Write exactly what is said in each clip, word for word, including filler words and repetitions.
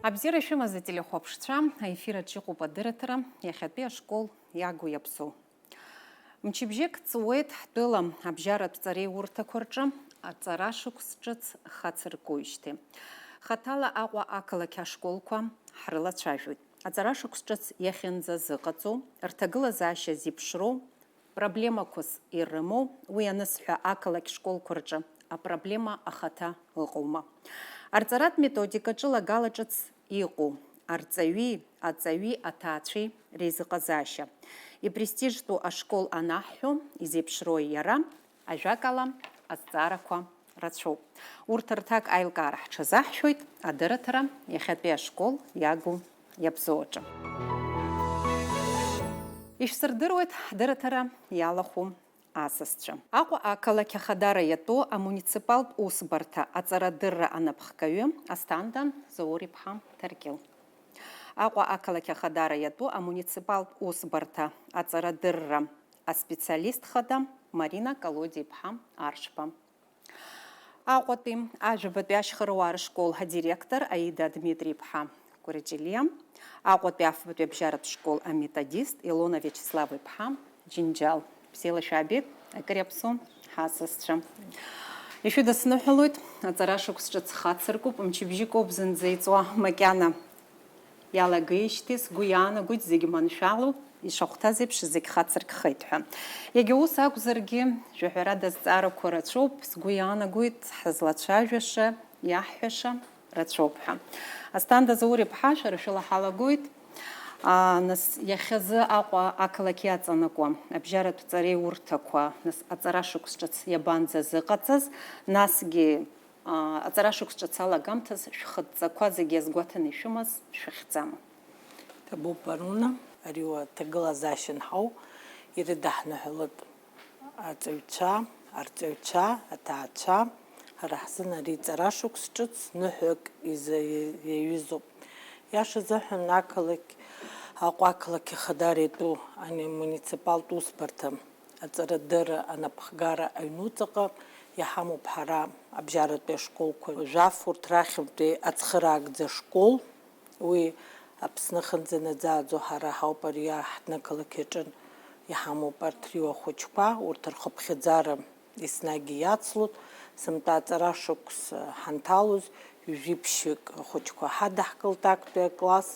Абзиара шәымаз, ателехәаԥшцәа, аефир аҿы иҟоуп адырраҭара, иахьатәи ашкол иагу иаԥсоу. Мчыбжьык ҵуеит ҳтәыла абжьаратә ҵареиурҭақәа рҿы аҵара шықәс ҿыц хацыркуижьҭеи. Хаҭала Аҟәа ақалақь ашколқәа ҳрылацәажәоит. Аҵара шықәс ҿыц иахьынӡазыҟаҵоу, рҭагылазаашьа зеиԥшроу, проблемақәас ирымоу, уи анысҳәа, ақалақь школқәа рҿы апроблема ахаҭа ыҟоума? Арҵаратә методика ҿылагала ҿыц иҟоу, арҵаҩи, аҵаҩи аҭаацәеи реизыҟазаашьа. Ипрестижтәу ашкол анаҳҳәо, изеиԥшрои иара, ажәакала, азҵаарақәа рацәоуп. Урҭ рҭак аилкаара ҳҽазаҳшәоит адырраҭара иахьатәи ашкол иагу иабзоу аҿы. Ишәсырдыруеит ҳдырраҭара иалахәу асасцәа. Аҟәа ақалақь ахадара иатәу амуниципалтә усбарҭа аҵарадырра анапхгаҩы Асҭанда Заур-иԥҳа Ҭаркьыл. Аҟәа ақалақь ахадара иатәу амуниципалтә усбарҭа аҵарадырра аспециалист хада Марина Колодиа-иԥҳа Аршба. Аҟәатәи ажәабатәи ашьхаруаа рышкол адиректор Аида Дмитри-иԥҳа Кәарҷелиа, Аҟәатәи афбатәи абжьаратә школ аметодист Илона Виачеслав-иԥҳа Џьынџьал. Бзиала шәаабеит, акыр иаԥсоу ҳасасцәа. Ишәыдысныҳәалоит, аҵара шықәс ҿыц хацыркуп, мчыбжьыкоуп зынӡа иҵуа макьана иалагеижьҭеи сгәы иаанагоит зегь маншәалоуп, ишахәҭаз еиԥш зегь хацыркхеит ҳәа. Иагьа ус акәзаргьы, жәаҳәарада азҵаарақәа рацәоуп, сгәы иаанагоит ҳазлацәажәаша, иаҳҳәаша рацәоуп ҳәа. Асҭанда Заур-иԥҳа, шәара шәыла ҳалагоит. Аа, нас, иахьазы Аҟәа ақалақь иаҵанакуа абжьаратә ҵареиурҭақәа, нас, аҵара шықәс ҿыц иабанӡазыҟаҵаз, насгьы аа, аҵара шықәс ҿыц алагамҭаз шәхыдҵақәа зегьы иазгәаҭаны ишәымаз шәыхьӡама? Ҭабуп, Варуна, ари уа ҭагылазаашьа анҳау ирыдаҳныҳәалоит аҵаҩцәа, арҵаҩцәа, аҭаацәа. Ҳара ҳзын ари ҵара шықәс ҿыц ныҳәак изы-, иаҩызоуп. Иаша азыҳәан ақалақь, Аҟәа ақалақь ахадара иатәу ани амуниципалтә усбарҭа аҵарадырра анапхгара аҩнуҵаҟа иҳамоуп ҳара абжьаратәи ашколқәа жәаф, урҭ рахьынтәи ацхыраагӡа школ, уи Аԥсны ахьынӡанаӡааӡо ҳара ҳауп, ари ҳҭнықалақь аҿы иҳамоуп арҭ риуа хәыҷқәа, урҭ рхыԥхьаӡара еснагь иацлоит, сынтәа аҵара шықәс ҳанҭалоз, ҩажәи ԥшьҩык ахәыҷқәа ҳадаҳкылт актәи акласс.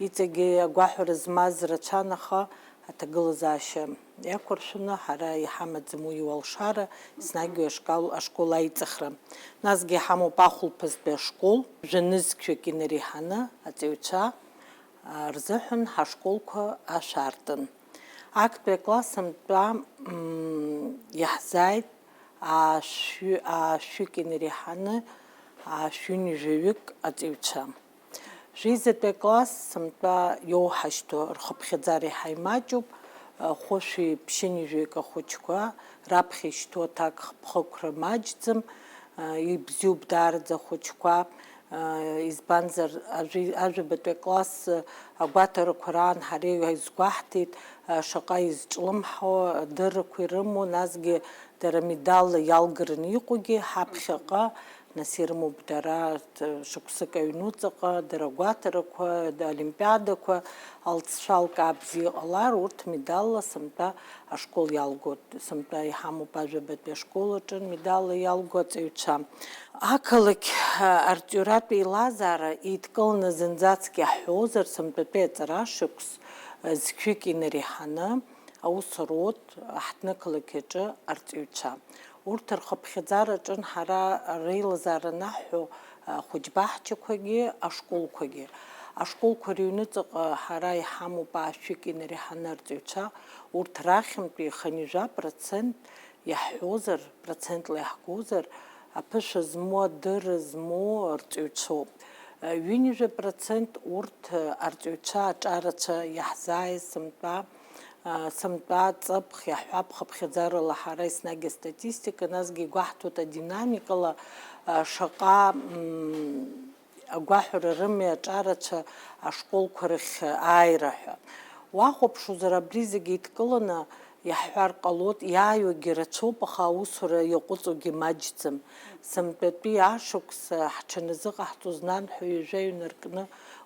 Иҵегьы агәаҳәара змаз рацәан, аха аҭагылазаашьа иақәыршәаны ҳара иҳамаӡам уи иуалшара, еснагь уи ашкол, ашкол аиҵыхра. Насгьы иҳамоуп ахәылԥазтәи ашкол, жәанызқьҩык инареиҳаны аҵаҩцәа, а, рзыҳәан ҳашколқәа ашә аартын. Актәи акласс сынтәа, м, иаҳзааит аашәҩы-, аашәҩык инареиҳаны аашәҩынҩажәаҩык аҵаҩцәа. Жәеизатәи акласс сынтәа иоуҳашьҭоу рхыԥхьаӡара иаҳа имаҷуп, хәышәи ԥшьынҩажәаҩык ахәыҷқәа раԥхьа ишьҭоу аҭак хԥхықәра маҷӡам, ибзиоуп даараӡа ахәыҷқәа. Избанзар, ажәи-, ажәабатәи акласс агәаҭарақәа раан ҳара иазгәаҳҭеит, шаҟа изҿлымҳау адыррақәа ирымоу, насгьы дара медалла иалгараны иҟоугьы ҳаԥхьаҟа, нас, ирымоуп дара, т-, шықәсык аҩнуҵаҟа, дара агәаҭарақәа, д-, олимпиадақәа, алҵшәа алкаа бзиа иҟалар, урҭ медалла сынтәа ашкол иалгоит. Сынтәа иҳамоуп ажәабатәи ашкол аҿы медалла иалго аҵаҩцәа. Ақалақь, а, арҵаҩратә еилазаара еидкыланы зынӡаск иаҳҳәозар, сынтәатәи аҵара шықәс, а, зқьҩык инареиҳаны аус руеит ҳҭнықалақь аҿы арҵаҩцәа. Урҭ рхыԥхьаӡара аҿын ҳара реилазаара анаҳҳәо, а, ахәыҷбаҳчақәагьы, ашколқәагьы. Ашколқәа рыҩнуҵаҟа ҳара иҳамоуп аашәҩык инареиҳаны арҵаҩцәа, урҭ рахьынтәи хынҩажәа процент иаҳҳәозар, процентла иаҳгозар, аԥышәа змоу, адырра змоу арҵаҩцәоуп. Ҩынҩажәа процент урҭ арҵаҩцәа аҿарацәа иаҳзааиз сынтәа, сынтәа ҵыԥх иаҳҳәап, хыԥхьаӡарала ҳара еснагь астатистика, насгьы игәаҳҭоит адинамикала, шаҟа, м, агәаҳәара рымоу аҿарацәа ашколқәа рахь ааира ҳәа. Уахәаԥшуазар, абри зегьы еидкыланы Иаҳҳәар ҟалоит, иааиуагьы рацәоуп, аха аусура иаҟәыҵуагьы маҷӡам. Сынтәатәи ашықәс ҳҽаназыҟаҳҵоз нанҳәа ҩажәа ҩнаркны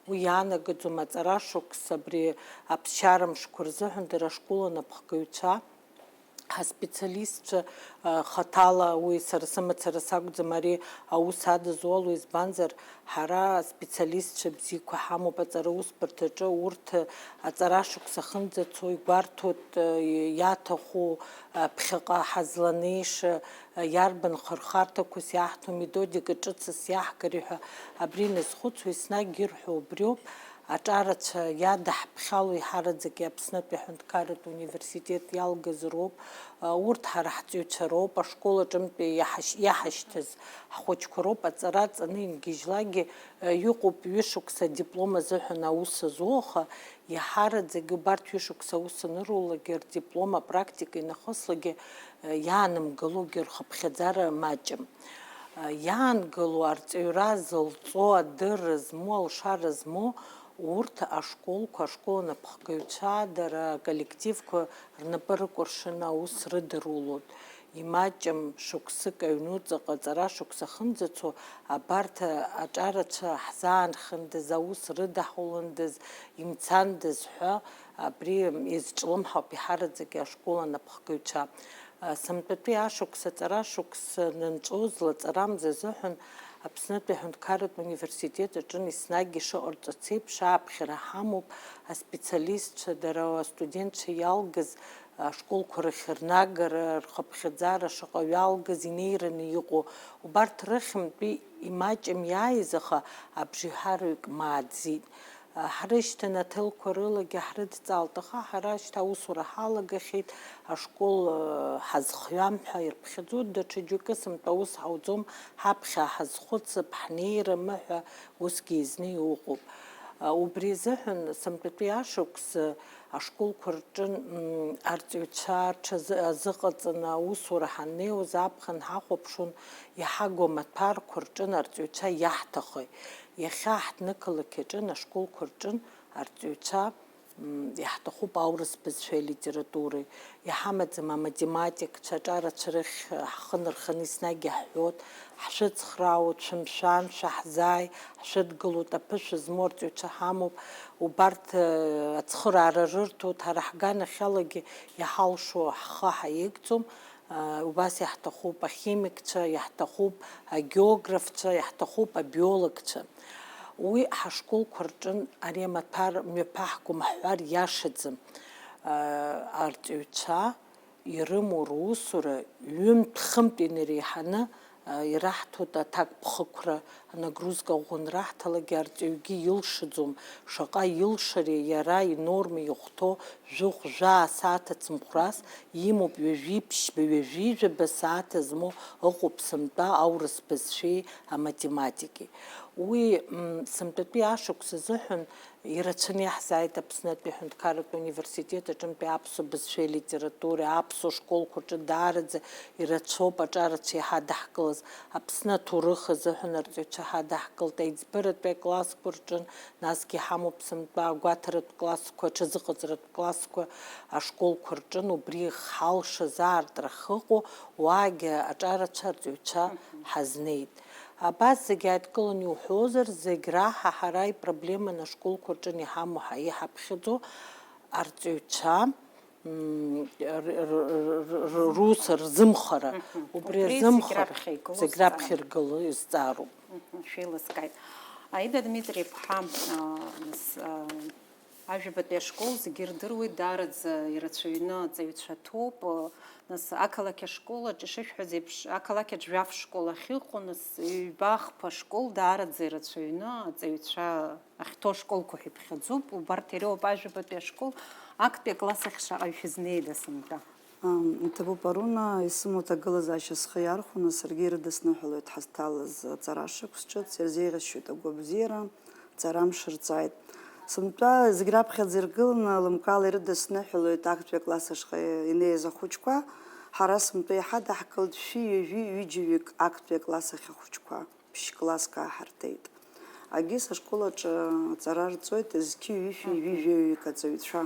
уи иаанагаӡом аҵара шықәс, абри аԥсшьара мшқәа рзыҳәан дара ашкол анапхгаҩцәа, ҳаспециалистцәа, а, хаҭала, уи сара сымацара сакәӡам ари аус адызуло, избанзар, ҳара специалистцәа бзиақәа ҳамоуп аҵара усбарҭаҿы, урҭ аҵара шықәса ахьынӡацо игәарҭоит, а, иаҭаху, а, ԥхьаҟа ҳазланеиша, а, иарбан хырхарҭақәас иаҳҭо, методика ҿыцс иаҳгари ҳәа абри назхәыцуа еснагь ирҳәо убриоуп. Аҿарацәа иадаҳԥхьало еиҳараӡакгьы Аԥснытәи аҳәынҭқарратә университет иалгаз роуп. Урҭ ҳара ҳҵаҩцәа роуп, ашкол аҿынтәи иаҳашь-, иаҳашьҭыз ҳхәыҷқәа роуп, аҵара ҵаны ингьежьлакгьы, иҟоуп ҩышықәса адиплом азыҳәан аус зуо, аха иаҳараӡакгьы убарҭ ҩышықәса аус анырулакгьы рдиплом апрактика инахыслагьы, иаанымгылогьы рхыԥхьаӡара маҷым. Иаангыло арҵаҩра зылҵо, адырра змоу, алшара змоу, урҭ ашколқәа, ашкол анапхгаҩцәа, дара аколлективқәа рнапы рыкәыршаны аус рыдырулоит. Имаҷым шықәсык аҩнуҵаҟа аҵара шықәса ахьынӡацо, абарҭ аҿарацәа ҳзаанхандаз, аус рыдаҳуландаз, имцандаз ҳәа, абри иазҿлымҳауп иаҳараӡак ашкол анапхгаҩцәа. Сынтәатәи ашықәс аҵара шықәс анынҵәоз лаҵарамза азыҳәан Аԥснытәи аҳәынҭқарратә университет аҿы еснагь ишыҟарҵац еиԥш ааԥхьара ҳамоуп, аспециалистцәа, дара астудентцәа иалгаз ашколқәа рахь рнагара, рхыԥхьаӡара шаҟаҩы алгаз инеираны иҟоу, убарҭ рыхьынтәи имаҷым иааиз, аха абжеиҳараҩык мааӡеит. Ҳрышьҭан, аҭелқәа рылагьы ҳрыдҵаалт, аха ҳара шьҭа аусура ҳалагахьеит, ашкол, э, ҳазхиам ҳәа ирԥхьаӡоит, даҽа џьоукы сынтәа аус ҳауӡом, ҳаԥхьа ҳазхәыцып, ҳнеирым ҳәа усгьы-зны иҟоуп. Э, убри азыҳәан сынтәатәи ашықәс, э, ашколқәа рҿы, м, арҵаҩцәа рҽазы-, азыҟаҵаны аусура ҳаннеиуаз аԥхын ҳахәаԥшуан, иҳагу амаҭәарқәа рҿы арҵаҩцәа иаҳҭахи. Иахьа ҳҭнықалақь аҿы ашколқәа рҿы арҵаҩцәа, м, иаҳҭахуп аурыс бызшәеи алитературеи, иҳамаӡам аматематикцәа, аҿарацәа рыхь ҳхы нырханы еснагь иаҳҳәоит, ҳшәыцхраауеит, шәымшәан, шәаҳзааи, ҳшәыдгылоит, аԥышәа змоу арҵаҩцәа ҳамоуп, убарҭ, э, ацхыраара рырҭоит, ҳара ҳганахьалагьы иҳалшо ҳхы ҳаигӡом. Убас иаҳҭахуп ахимикцәа, иаҳҭахуп агеографцәа, иаҳҭахуп абиологцәа. Уи ҳашколқәа рҿы ари амаҭәар мҩаԥаҳгом ҳҳәар иашаӡам. Арҵаҩцәа ирымоу русура ҩынтә-хынтә инареиҳаны ираҳҭоит аҭакԥхықәра, анагрузка ӷәӷәа анраҳҭалакгьы арҵаҩгьы илшаӡом, шаҟа илшари иара инорма ихәҭоу жәохә-жәаа сааҭ ацымхәрас имоуп, ҩажәи ԥшьба, ҩажәи жәаба сааҭ змоу ыҟоуп сынтәа аурыс бызшәеи аматематикеи. Уи, м, сынтәатәи ашықәс азыҳәан ирацәаны иаҳзааит Аԥснытәи аҳәынҭқарратә университет аҿынтәи аԥсуа бызшәеи литературеи, аԥсуа школқәа рҿы даараӡа ирацәоуп аҿарацәа иҳадаҳкылаз. Аԥсны аҭоурых азыҳәан арҵаҩцәа ҳадаҳкылт, аиҵбыратәи аклассқәа рҿы, насгьы иҳамоуп сынтәа агәаҭаратә классқәа, аҽазыҟаҵаратә классқәа, ашколқәа рҿы, убри ҳалшаз аартра ахьыҟоу, уаагьы аҿарацәа арҵаҩцәа ҳазнеит. Абас зегь ааидкыланы иуҳәозар, зегь раҳа ҳара ипроблеманы ашколқәа рҿы иҳамоу ҳа-, иҳаԥхьаӡо арҵаҩцәа, м, р-, р-, р-, р-, рус рзымхара, мгм, убри убри зегь азымхара раԥхьа игылоу зегь раԥхьа зҵааран. Иргыло изҵаароуп. Мгм, шәеилыскааит. Аида Дмитри-иԥҳа, а, нас, а, Ажәабатәи ашкол зегьы ирдыруеит, даараӡа ирацәаҩны аҵаҩцәа ҭоуп. Нас, ақалақь ашкол аҿы ишышәҳәаз еиԥш, ақалақь аҿы жәаф школ ахьыҟоу, нас, ҩба-хԥа школ даараӡа ирацәаҩны аҵаҩцәа ахьҭоу ашколқәа ҳәа иԥхьаӡоуп. Убарҭ иреиуоуп ажәабатәи ашкол актәи акласс ахь шаҟаҩ шәызнеида сынтәа? Ам, иҭабуп, Аруна, исымоу аҭагылазаашьа схы иархәаны, саргьы ирыдысныҳәалоит ҳазҭалаз аҵара шықәс ҿыц, ирзеиӷьасшьоит агәабзиара, ҵара мшырҵааит. Сынтәа зегь раԥхьаӡа иргыланы, лымкаала ирыдысныҳәалоит актәи акласс ашҟа инеиз ахәыҷқәа. Ҳара сынтәа иҳадаҳкылт шәи ҩажәи ҩыџьаҩык актәи акласс ахь ахәыҷқәа. Ԥшь-класск ааҳарҭеит. Агис ашкол аҿы аҵара рҵоит зқьи ҩышәи ҩажәаҩык аҵаҩцәа.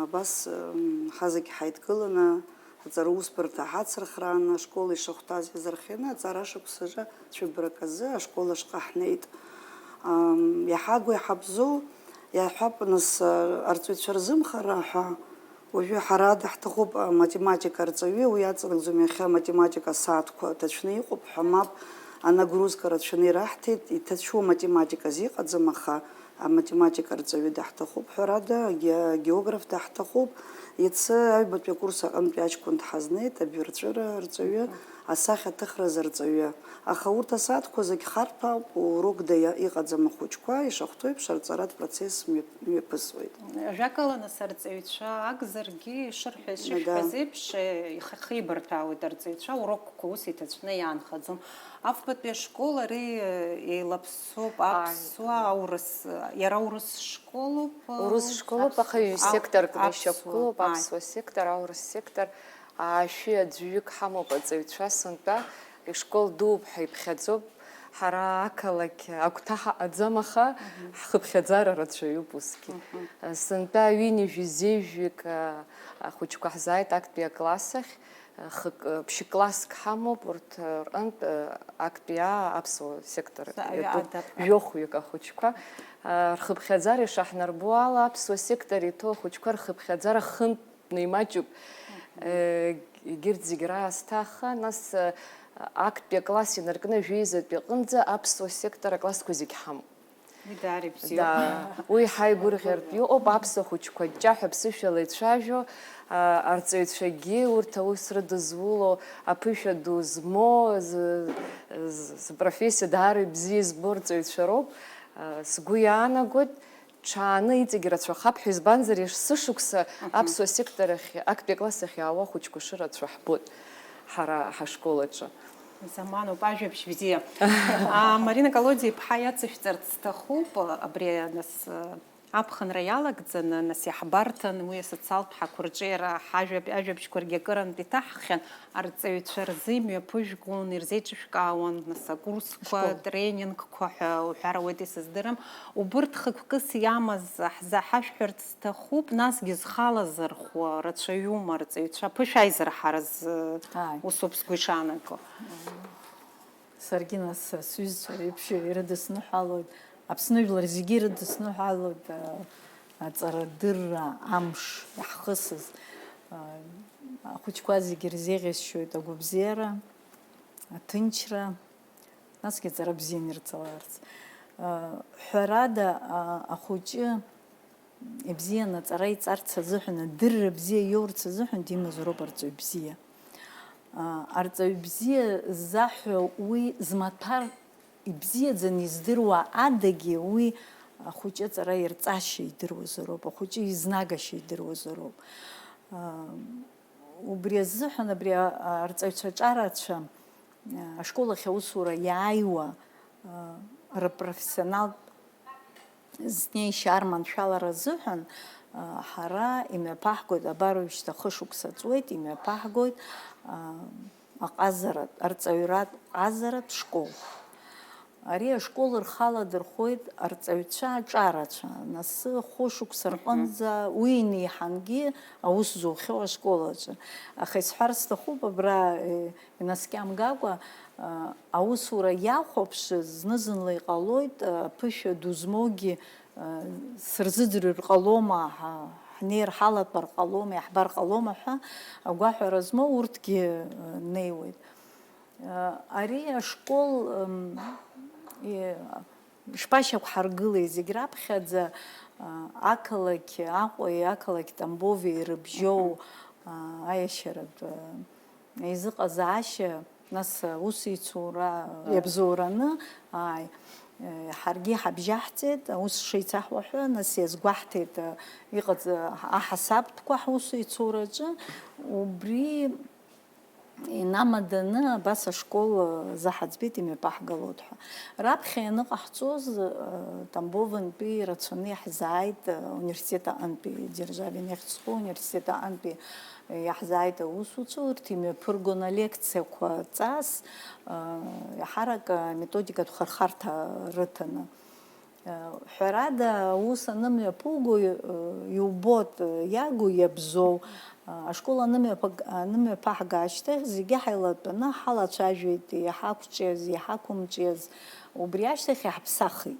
Абас, м, ҳазегь ҳаидгыланы, аҵара усбарҭа ҳацырхрааны, ашкол ишахәҭаз иазырхианы, аҵара шықәсаҿы цәыббрак азы ашкол ашҟа ҳнеит. Ам, иаҳагу иаҳабзоу, иаҳҳәап, нас, а, арҵаҩцәа рзымхара ҳәа, уажәы ҳара даҳҭахуп, а, математика арҵаҩы, уи аҵанакӡом иахьа аматематика асааҭқәа ҭацәны иҟоуп ҳәа, мап, анагрузка рацәаны ираҳҭеит, иҭацәу аматематика азы иҟаӡам, аха аматематика арҵаҩы даҳҭахуп, ҳәарада, аге-, агеограф даҳҭахуп. Иацы аҩбатәи акурс аҟынтәи аҷкәын дҳазнеит, абҩарҵәыра арҵаҩы, асахьаҭыхразы арҵаҩы. Аха урҭ асааҭқәа зегь харҭәаауп, урокда иа-, иҟаӡам ахәыҷқәа, ишахәҭоу еиԥш, арҵаратә процесс мҩа-, мҩаԥысуеит. Ажәакала, нас, арҵаҩцәа акәзаргьы, ишырҳәаз, Да. шышәҳәаз еиԥш, ихахьибарҭәаауеит арҵаҩцәа, урокқәа ус иҭацәны иаанхаӡом. Афбатәи ашкол ари, э, еилаԥсоуп, Ааи. Аԥсуа, аурыс, иара урыс школуп, э, Урыс школуп, аха аԥсуа, ҩ-, а-, сектор кны аԥсуа, ишьақәгылоуп, ааи. Аԥсуа сектор, аурыс сектор, аашәи аӡәҩык ҳамоуп аҵаҩцәа сынтәа, ишкол дууп ҳәа иԥхьаӡоуп, ҳара ақалақь агәҭа ҳаҟаӡам, аха Мгм. ҳхыԥхьаӡара рацәаҩуп усгьы. Мгм. Сынтәа ҩынҩажәи зежәҩык, а, ахәыҷқәа ҳзааит актәи акласс ахь. Хык-, ԥшь-класск ҳамоуп, урҭ рҟынтә, э, актәи аа аԥсуа сектор Са-, иатәуп, адап-, жәохәҩык ахәыҷқәа. Э, рхыԥхьаӡара ишаҳнарбо ала, аԥсуа сектор иҭоу ахәыҷқәа рхыԥхьаӡара хынтә имаҷуп. Э, егьырҭ зегь раасҭа, аха нас, э, актәи акласс инаркны жәеизатәи аҟынӡа аԥсуа сектор аклассқәа зегь ҳамоуп. Уи даара ибзиоуп. Да, уи ҳаигәырӷьартә иҟоуп, аԥсуа хәыҷқәа ҷҷаҳәа ԥсышәала ицәажәо, а, арҵаҩцәагьы урҭ аус рыдызуло, аԥышәа ду змоу, зы-, зы-, зпрофессиа даара ибзиа избо рҵаҩцәа роуп. А, сгәы иаанагоит, ҽааны иҵегь рацәахап ҳәа, избанзар, еш-, сышықәса Мгм. аԥсуа сектор ахь, актәи акласс ахь иаауа ахәыҷқәа шырацәоу ҳбоит ҳара ҳашкол аҿы. Заманоуп, ажәабжь бзиа. А, Марина Колодиа-иԥҳа иацышәҵарц сҭахуп, абри, нас, аԥхынра иалагӡаны, нас, иаҳбарҭан, уи асоциалтә ҳақәырҿиара ҳажәаб-, ажәабжьқәа ргьы акырынтә иҭаҳххьан, арҵаҩцәа рзы имҩаԥыжәгон, ирзеиҿышәкаауан, нас, акурсқәа, Школ. Тренингқәа ҳәа уҳәар ауеит, исыздырам. Убырҭ хықәкыс иамаз ҳза-, ҳашәҳәарц сҭахуп, насгьы зхы алазырхәуа рацәаҩума арҵаҩцәа, ԥышәа аизырҳара зы-, Ааи. усоуп сгәы ишаанаго. Саргьы нас сҩызцәа реиԥш ирыдысныҳәалоит, Аԥсны жәлар зегьы ирыдысныҳәалоит, а, аҵарадырра амш иаҳхысыз. А, ахәыҷқәа зегьы ирзеиӷьасшьоит агәабзиара, аҭынчра, насгьы аҵара бзианы ирҵаларц. А, ҳәарада, а, ахәыҷы ибзианы аҵара иҵарц азыҳәан, адырра бзиа иоурц азыҳәан димазароуп арҵаҩ бзиа. Аа, арҵаҩ бзиа ззаҳәо уи змаҭәар ибзиаӡаны издыруа адагьы уи ахәыҷы аҵара ирҵашьа идыруазароуп, ахәыҷы изнагашьа идыруазароуп. Аа, убри азыҳәан абри а-, арҵаҩцәа аҿарацәа, аа, ашкол ахь аусура иааиуа, аа, рпрофессионалтә знеишьа арманшәалара азыҳәан, а, ҳара имҩаԥаҳгоит, абар уажәшьҭа хышықәса ҵуеит, имҩаԥаҳгоит, а, аҟазаратә, арҵаҩратә ҟазаратә школ. Ари ашкол рхала дырхоит арҵаҩцәа аҿарацәа, нас хәышықәса Мгм. рҟынӡа уи инеиҳангьы аус зухьоу ашкол аҿы. Аха исҳәар сҭахуп абра, э, Инаскьамгакәа, а, аусура иахәаԥшыз зны-зынла иҟалоит, а, ԥышәа ду змоугьы, а, сырзыӡырҩыр ҟалома, ҳа-, ҳнеир ҳалатәар ҟалома, иаҳбар ҟалома ҳәа агәаҳәара змоу урҭгьы, а, неиуеит. А, ари ашкол, м, и-, Ишԥашьақәҳаргылеи зегь раԥхьаӡа, а, ақалақь Аҟәеи ақалақь Тамбови ирыбжьоу, а, аиашьаратә, а, еизыҟазаашьа, нас, а, усеицура, а, Иабзоураны, ааи, э, ҳаргьы ҳабжьаҳҵеит, аус шеицаҳуа ҳәа, нас иазгәаҳҭеит, а, иҟаҵ-, а, аҳасабтәқәа ҳусеицураҿы, убри Инамаданы абас ашкол, э, заҳаӡбеит имҩаԥаҳгалоит ҳәа. Раԥхьа ианыҟаҳҵоз, э, Тамбовынтәи рацәаны иаҳзааит, э, университет аҟынтәи, Державин иахьӡ зху университет аҟынтәи, э, иаҳзааит аусуцәа, урҭ имҩаԥыргон алекциақәа ҵас, э, иаҳарак аметодикатә хырхарҭа рыҭаны. Ҳәарада, аус анымҩаԥуго, иубоит иагу иабзоу. Ашкол анымҩаԥаг-, анымҩаԥаҳга ашьҭахь зегьы ҳаилатәаны ҳалацәажәеит, иҳақәҿиаз, иҳақәымҿиаз. Убри ашьҭахь иҳаԥсахит.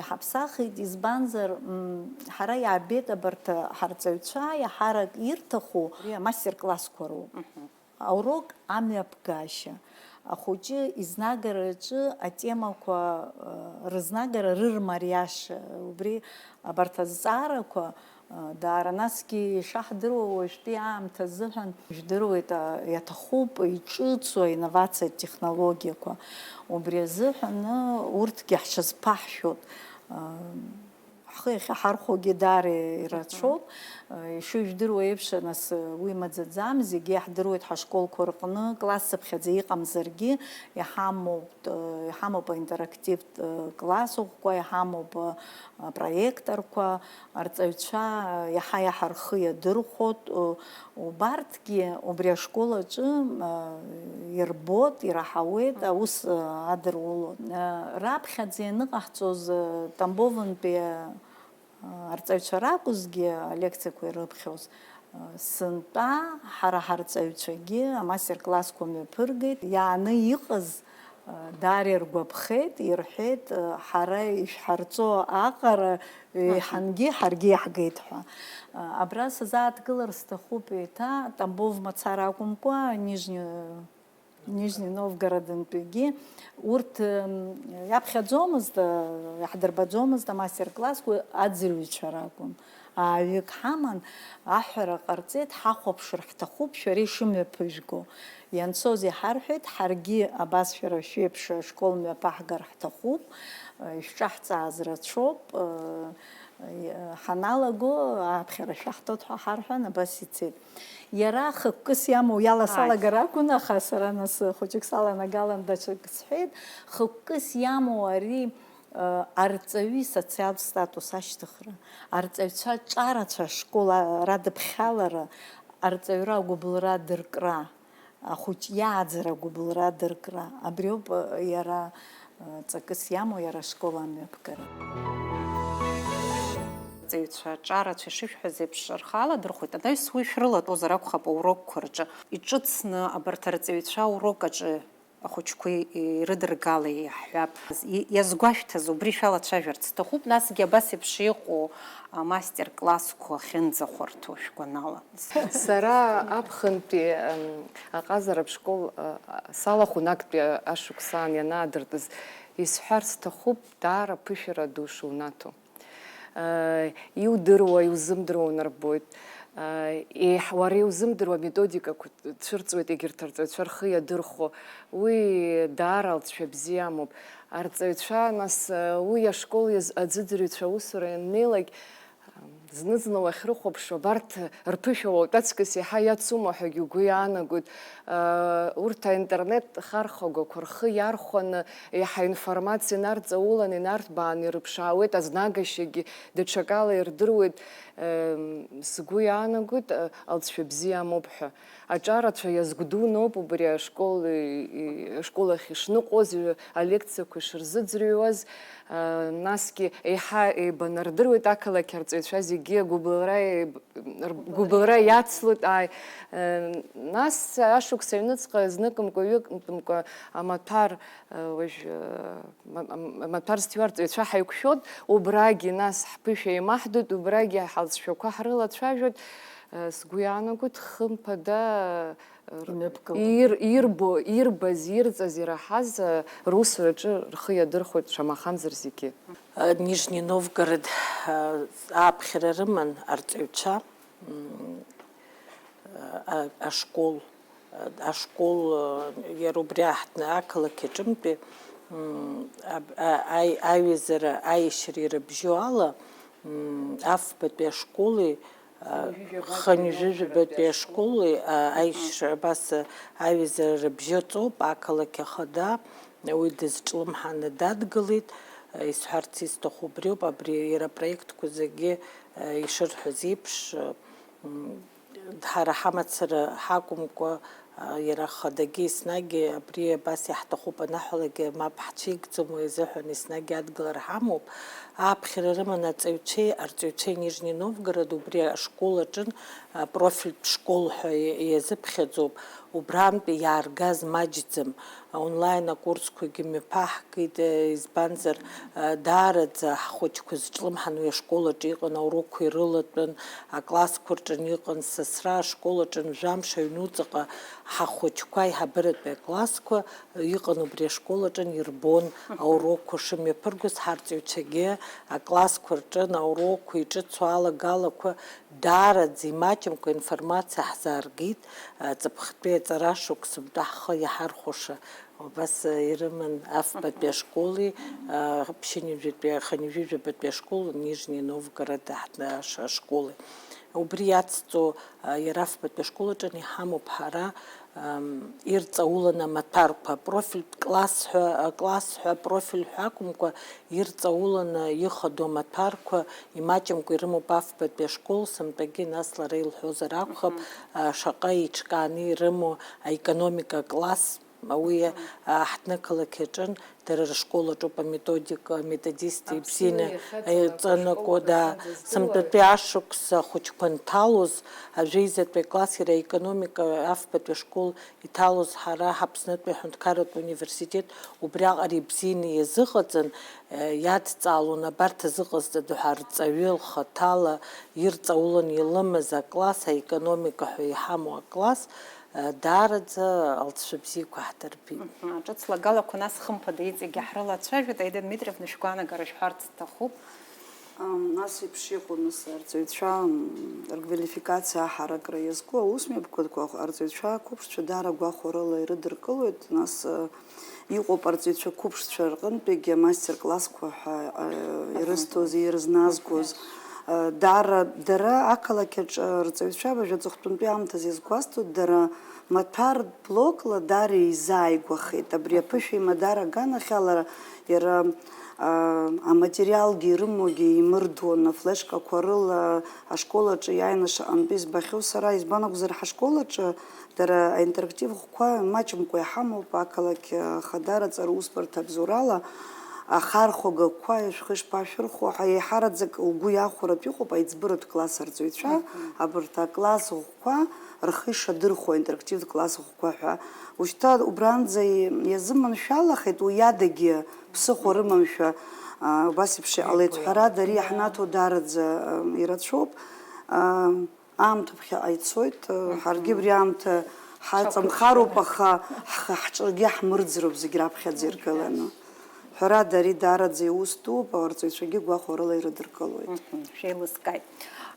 Иҳаԥсахит, избанзар, м, ҳара иаабеит абарҭ ҳарҵаҩцәа, иаҳарак ирҭаху, абри амастер-классқәа роуп. Аурок амҩаԥгашьа. Ахәыҷы изнагараҿы атемақәа, э, рызнагара рырмариаша, убри абарҭ азҵаарақәа, э, даара насгьы ишаҳдыруа уажәтәи аамҭа азыҳәан, жәдыруеит, а, иаҭахуп иҿыцу аинновациатә технологиақәа. Убри азыҳәан, э, урҭгьы ҳҽазԥаҳшәоит, э, Ҳхы иахьаҳархәогьы даара ирацәоуп. Ишыжәдыруа еиԥш, нас, уи маӡаӡам, зегьы иаҳдыруеит ҳашколқәа рҟны, классцыԥхьаӡа иҟамзаргьы, иҳамоуп, иҳамоуп аинтерактивтә класс ӷәӷәақәа, иҳамоуп апроекторқәа, арҵаҩцәа иаҳа-иаҳа рхы иадырхәоит. Убарҭгьы убри ашкол аҿы, а, ирбоит, ираҳауеит, аус, а, адырулоит. А, раԥхьаӡа ианыҟаҳҵоз, а, Тамбовынтәи, а, арҵаҩцәа ракәызгьы, алекциақәа ирыԥхьоз, а, сынтәа ҳара ҳарҵаҩцәагьы амастер-классқәа мҩаԥыргеит. Иааны иҟаз, Даара иргәаԥхеит, ирҳәеит, ҳара ишәҳарҵо аҟара еиҳангьы ҳаргьы иаҳгеит ҳәа. Абра сазааҭгылар сҭахуп еиҭа, Тамбов мацара акәымкәа, Нижни, Нижни Новгородынтәигьы. Урҭ, м, иаԥхьаӡомызт, иаҳдырбаӡомызт амастер-классқәа, аӡырҩцәа ракәын. Ааҩык ҳаман, аҳәара ҟарҵеит, ҳахәаԥшыр ҳҭахуп шәара ишымҩаԥыжәго. Ианцоз иҳарҳәеит, ҳаргьы абас шәара шәеиԥш ашкол мҩаԥаҳгар ҳҭахуп, ишәҿаҳҵааз рацәоуп, ҳаналаго аԥхьара шәаҳҭоит ҳәа ҳарҳәан, абас ицеит. Иара хықәкыс иамоу иаласалагар акәын, аха сара нас хәыҷык саланагалан даҽак сҳәеит. Хықәкыс иамоу ари, Арҵаҩы исоциалтә статус ашьҭыхра, арҵаҩцәа ҿарацәа ашкол радыԥхьалара, арҵаҩра агәыбылра адыркра, ахәыҷ иааӡара агәыбылра адыркра, абриоуп иара ҵакыс иамоу иара ашкол амҩаԥгара. Арҵаҩцәа ҿарацәа ишышәҳәаз еиԥш рхы аладырхәоит, анаҩс уи шәрылатәозар акәхап аурокқәа рҿы. Иҿыцны абарҭ арҵаҩцәа аурок аҿы ахәыҷқәа ирыдыргала иаҳҳәап. И-, иазгәашәҭаз убри шәалацәажәарц сҭахуп, насгьы абас еиԥш иҟоу амастер-классқәа ахьынӡахәарҭоу шәгәанала. Сара аԥхынтәи, м, аҟазаратә школ, а, а, салахәын актәи ашықәсан ианаадыртыз, исҳәар сҭахуп, даара ԥышәара ду шунаҭо. Иудыруа, иузымдыруа унарбоит. Еиҳ-, уара иузымдыруа методикақәа цәырҵуеит, егьырҭ арҵаҩцәа рхы иадырхәо. Уи даара алҵшәа бзиа амоуп. Арҵаҩцәа, нас, уи ашкол иаз-, аӡәӡәаҩцәа аусура ианнеилак, зны-зны уахьрыхәаԥшуа, абарҭ рԥышәа уаҩ аҵкыс иаҳа иацума ҳәагьы угәы иаанагоит. Урҭ аинтернет хархәагақәа рхы иархәаны, еиҳа информациа инарҵаулан, инарҭбааны ирыԥшаауеит, азнагашьагьы даҽакала ирдыруеит. Сгәы иаанагоит, алҵшәа бзиа амоуп ҳәа. Аҿарацәа иазгәдуноуп убри ашкол, ашкол ахь ишныҟәоз, алекциақәа ишырзыӡырҩуаз, насгьы еиҳа еибанардыруеит ақалақь арҵаҩцәа зегьы агәыбылра еиб-, ргәыбылра иацлоит, ааи. Э, нас ашықәс аҩныҵҟа зныкымкәа, ҩынтәымкәа амаҭәар, э, уажә, э, ма-, ам-, амаҭәар зҭиуа арҵаҩцәа ҳаиқәшәоит, убрагьы нас ҳԥышәа еимаҳдоит, убрагьы ҳалҵшәақәа ҳрылацәажәоит. Э, сгәы иаанагоит, хымԥада, э, Имҩаԥгылан. Ир-, ирбо, ирбаз, ирҵаз, ираҳаз, э, русураҿы рхы иадырхәоит, шамахамзар зегьы. Нижни Новгород, а, ааԥхьара рыман арҵаҩцәа, м, а, ашкол, а, ашкол, а, иара убри аҳҭны ақалақь аҿынтәи, м, аб-, а, аи-, аиҩызара, аиашьара ирыбжьоу ала, м, афбатәи ашколи, Хынҩажәижәабатәи ашколи, а, аишьцәа абас, а, аҩызара рыбжьы ҵоуп, ақалақь ахада уи дызҿлымҳаны дадгылеит. А, исҳәарц исҭаху убриоуп, абри иара апроектқәа зегьы, а, ишырҳәаз еиԥш, а, м, ҳара ҳамацара ҳакәымкәа, Иара хадагьы еснагь абри абас иаҳҭахуп анаҳәалак, мап ҳцәикӡом, уи азыҳәан еснагь адгылара ҳамоуп. Ааԥхьара рыманы аҵаҩцәеи арҵаҩцәеи Нижни Новгород убри ашкол аҿын, профильтә школ ҳәа иазыԥхьаӡоуп. Убрантәи иааргаз маҷӡам. Онлайн акурсқәагьы мҩаԥаҳгеит, избанзар, даараӡа ҳхәыҷқәа зҿлымҳан уи ашкол аҿы иҟан, аурокқәа ирылатәан, аклассқәа рҿы иҟан, сасра ашкол аҿы жәамш аҩнуҵаҟа ҳахәыҷқәа аиҳабыратәи аклассқәа иҟан убри ашкол аҿы ирбон аурокқәа шымҩаԥыргоз, ҳарҵаҩцәагьы аклассқәа рҿы аурокқәа иҿыцу алагалақәа даараӡа имаҷымкәа информациа ҳзааргеит, ҵыԥхтәи аҵара шықәсымтәа ҳхы иаҳархәаша. Убас ирыман афбатәи ашколи, ԥшьынҩажәатәи, хынҩажәижәабатәи ашкол, Нижни Новгород ашколи. Убри иацҵо, иара афбатәи ашкол аҿы иҳамоуп ҳара, ирҵауланы амаҭәарқәа, профильтә класс ҳәа, класс ҳәа, профиль ҳәа акәымкәа, ирҵауланы ихадоу амаҭәарқәа, имаҷымкәа ирымоуп афбатәи ашкол, сынтәагьы нас лара илҳәозар акәхап, шаҟа еиҿкааны ирымоу аекономика акласс. Уи, а, ҳҭнықалақь аҿын, дара рышкол аҿоуп аметодика, аметодисти ибзианы еиҵанакуа, да, сынтәатәи ашықәс ахәыҷқәа анҭалоз, ажәеизатәи акласс иара аекономика афбатәи ашкол иҭалоз ҳара ҳаԥснытәи аҳәынҭқарратә университет убриаҟара ибзианы иазыҟаҵан, э, иадҵаалон абарҭ азыҟазҵада ҳәа арҵаҩы лхаҭала ирҵаулан илымаз акласс, аекономика ҳәа иҳамоу акласс, Даараӡа алҵшәа бзиақәа ҳдырбеит. Мгм. Ҿыц лагалақәа нас хымԥада иҵегьы ҳрылацәажәоит. Аида Дмитриевна, шәгәаанагара шәҳәарц сҭахуп. Ам, нас еиԥш иҟоу, нас, арҵаҩцәа, м, рквалификациа аҳаракра иазку аусмҩаԥгатәқәа арҵаҩцәа қәыԥшцәа даара гәахәарыла ирыдыркылоит, нас, э, иҟоуп арҵаҩцәа қәыԥшцәа рҟынтәигьы амастер-классқәа ҳәа, э, ирызҭоз, ирызназгоз, э, даара дара ақалақь аҿы арҵаҩцәа абыржә аҵыхәтәантәи аамҭазы иазгәасҭоит, дара маҭәар блокла даара еизааигәахеит. Абри аԥышәа имадара аганахьала иара, а, аматериалгьы ирымоугьы еимырдон, афлешкақәа рыла ашкол аҿы иааины шаҟантәы избахьоу сара, избан акәзар, ҳашкол аҿы дара аинтерактив ӷәқәа маҷымкәа иҳамоуп, ақалақь ахадара аҵара усбарҭа абзоурала ахархәагақәа шәхы ишԥашәырхәо ҳәа еиҳараӡак лгәы иахәаратә иҟоуп аиҵбыратә класс арҵаҩцәа, абарҭ акласс ӷәқәа рхы ишадырхәо, аинтерактивтә класс ӷәқәа ҳәа. Ушьҭа убранӡа иазыманшәалахеит, уи адагьы ԥсыхәа рымамшәа, а, убас еиԥш иҟалеит. Ҳәарада, ари иаҳнаҭо даараӡа, а, ирацәоуп. А, аамҭа ԥхьаҟа ицоит, а, ҳаргьы абри аамҭа ҳаҵамхароуп, аха ҳхы-ҳҿгьы ҳмырӡроуп зегь раԥхьаӡа иргыланы. Ҳәарада, ари даараӡа иус дууп, арҵаҩцәагьы гәахәарыла ирыдыркылоит. Мгм, шәеилыскааит.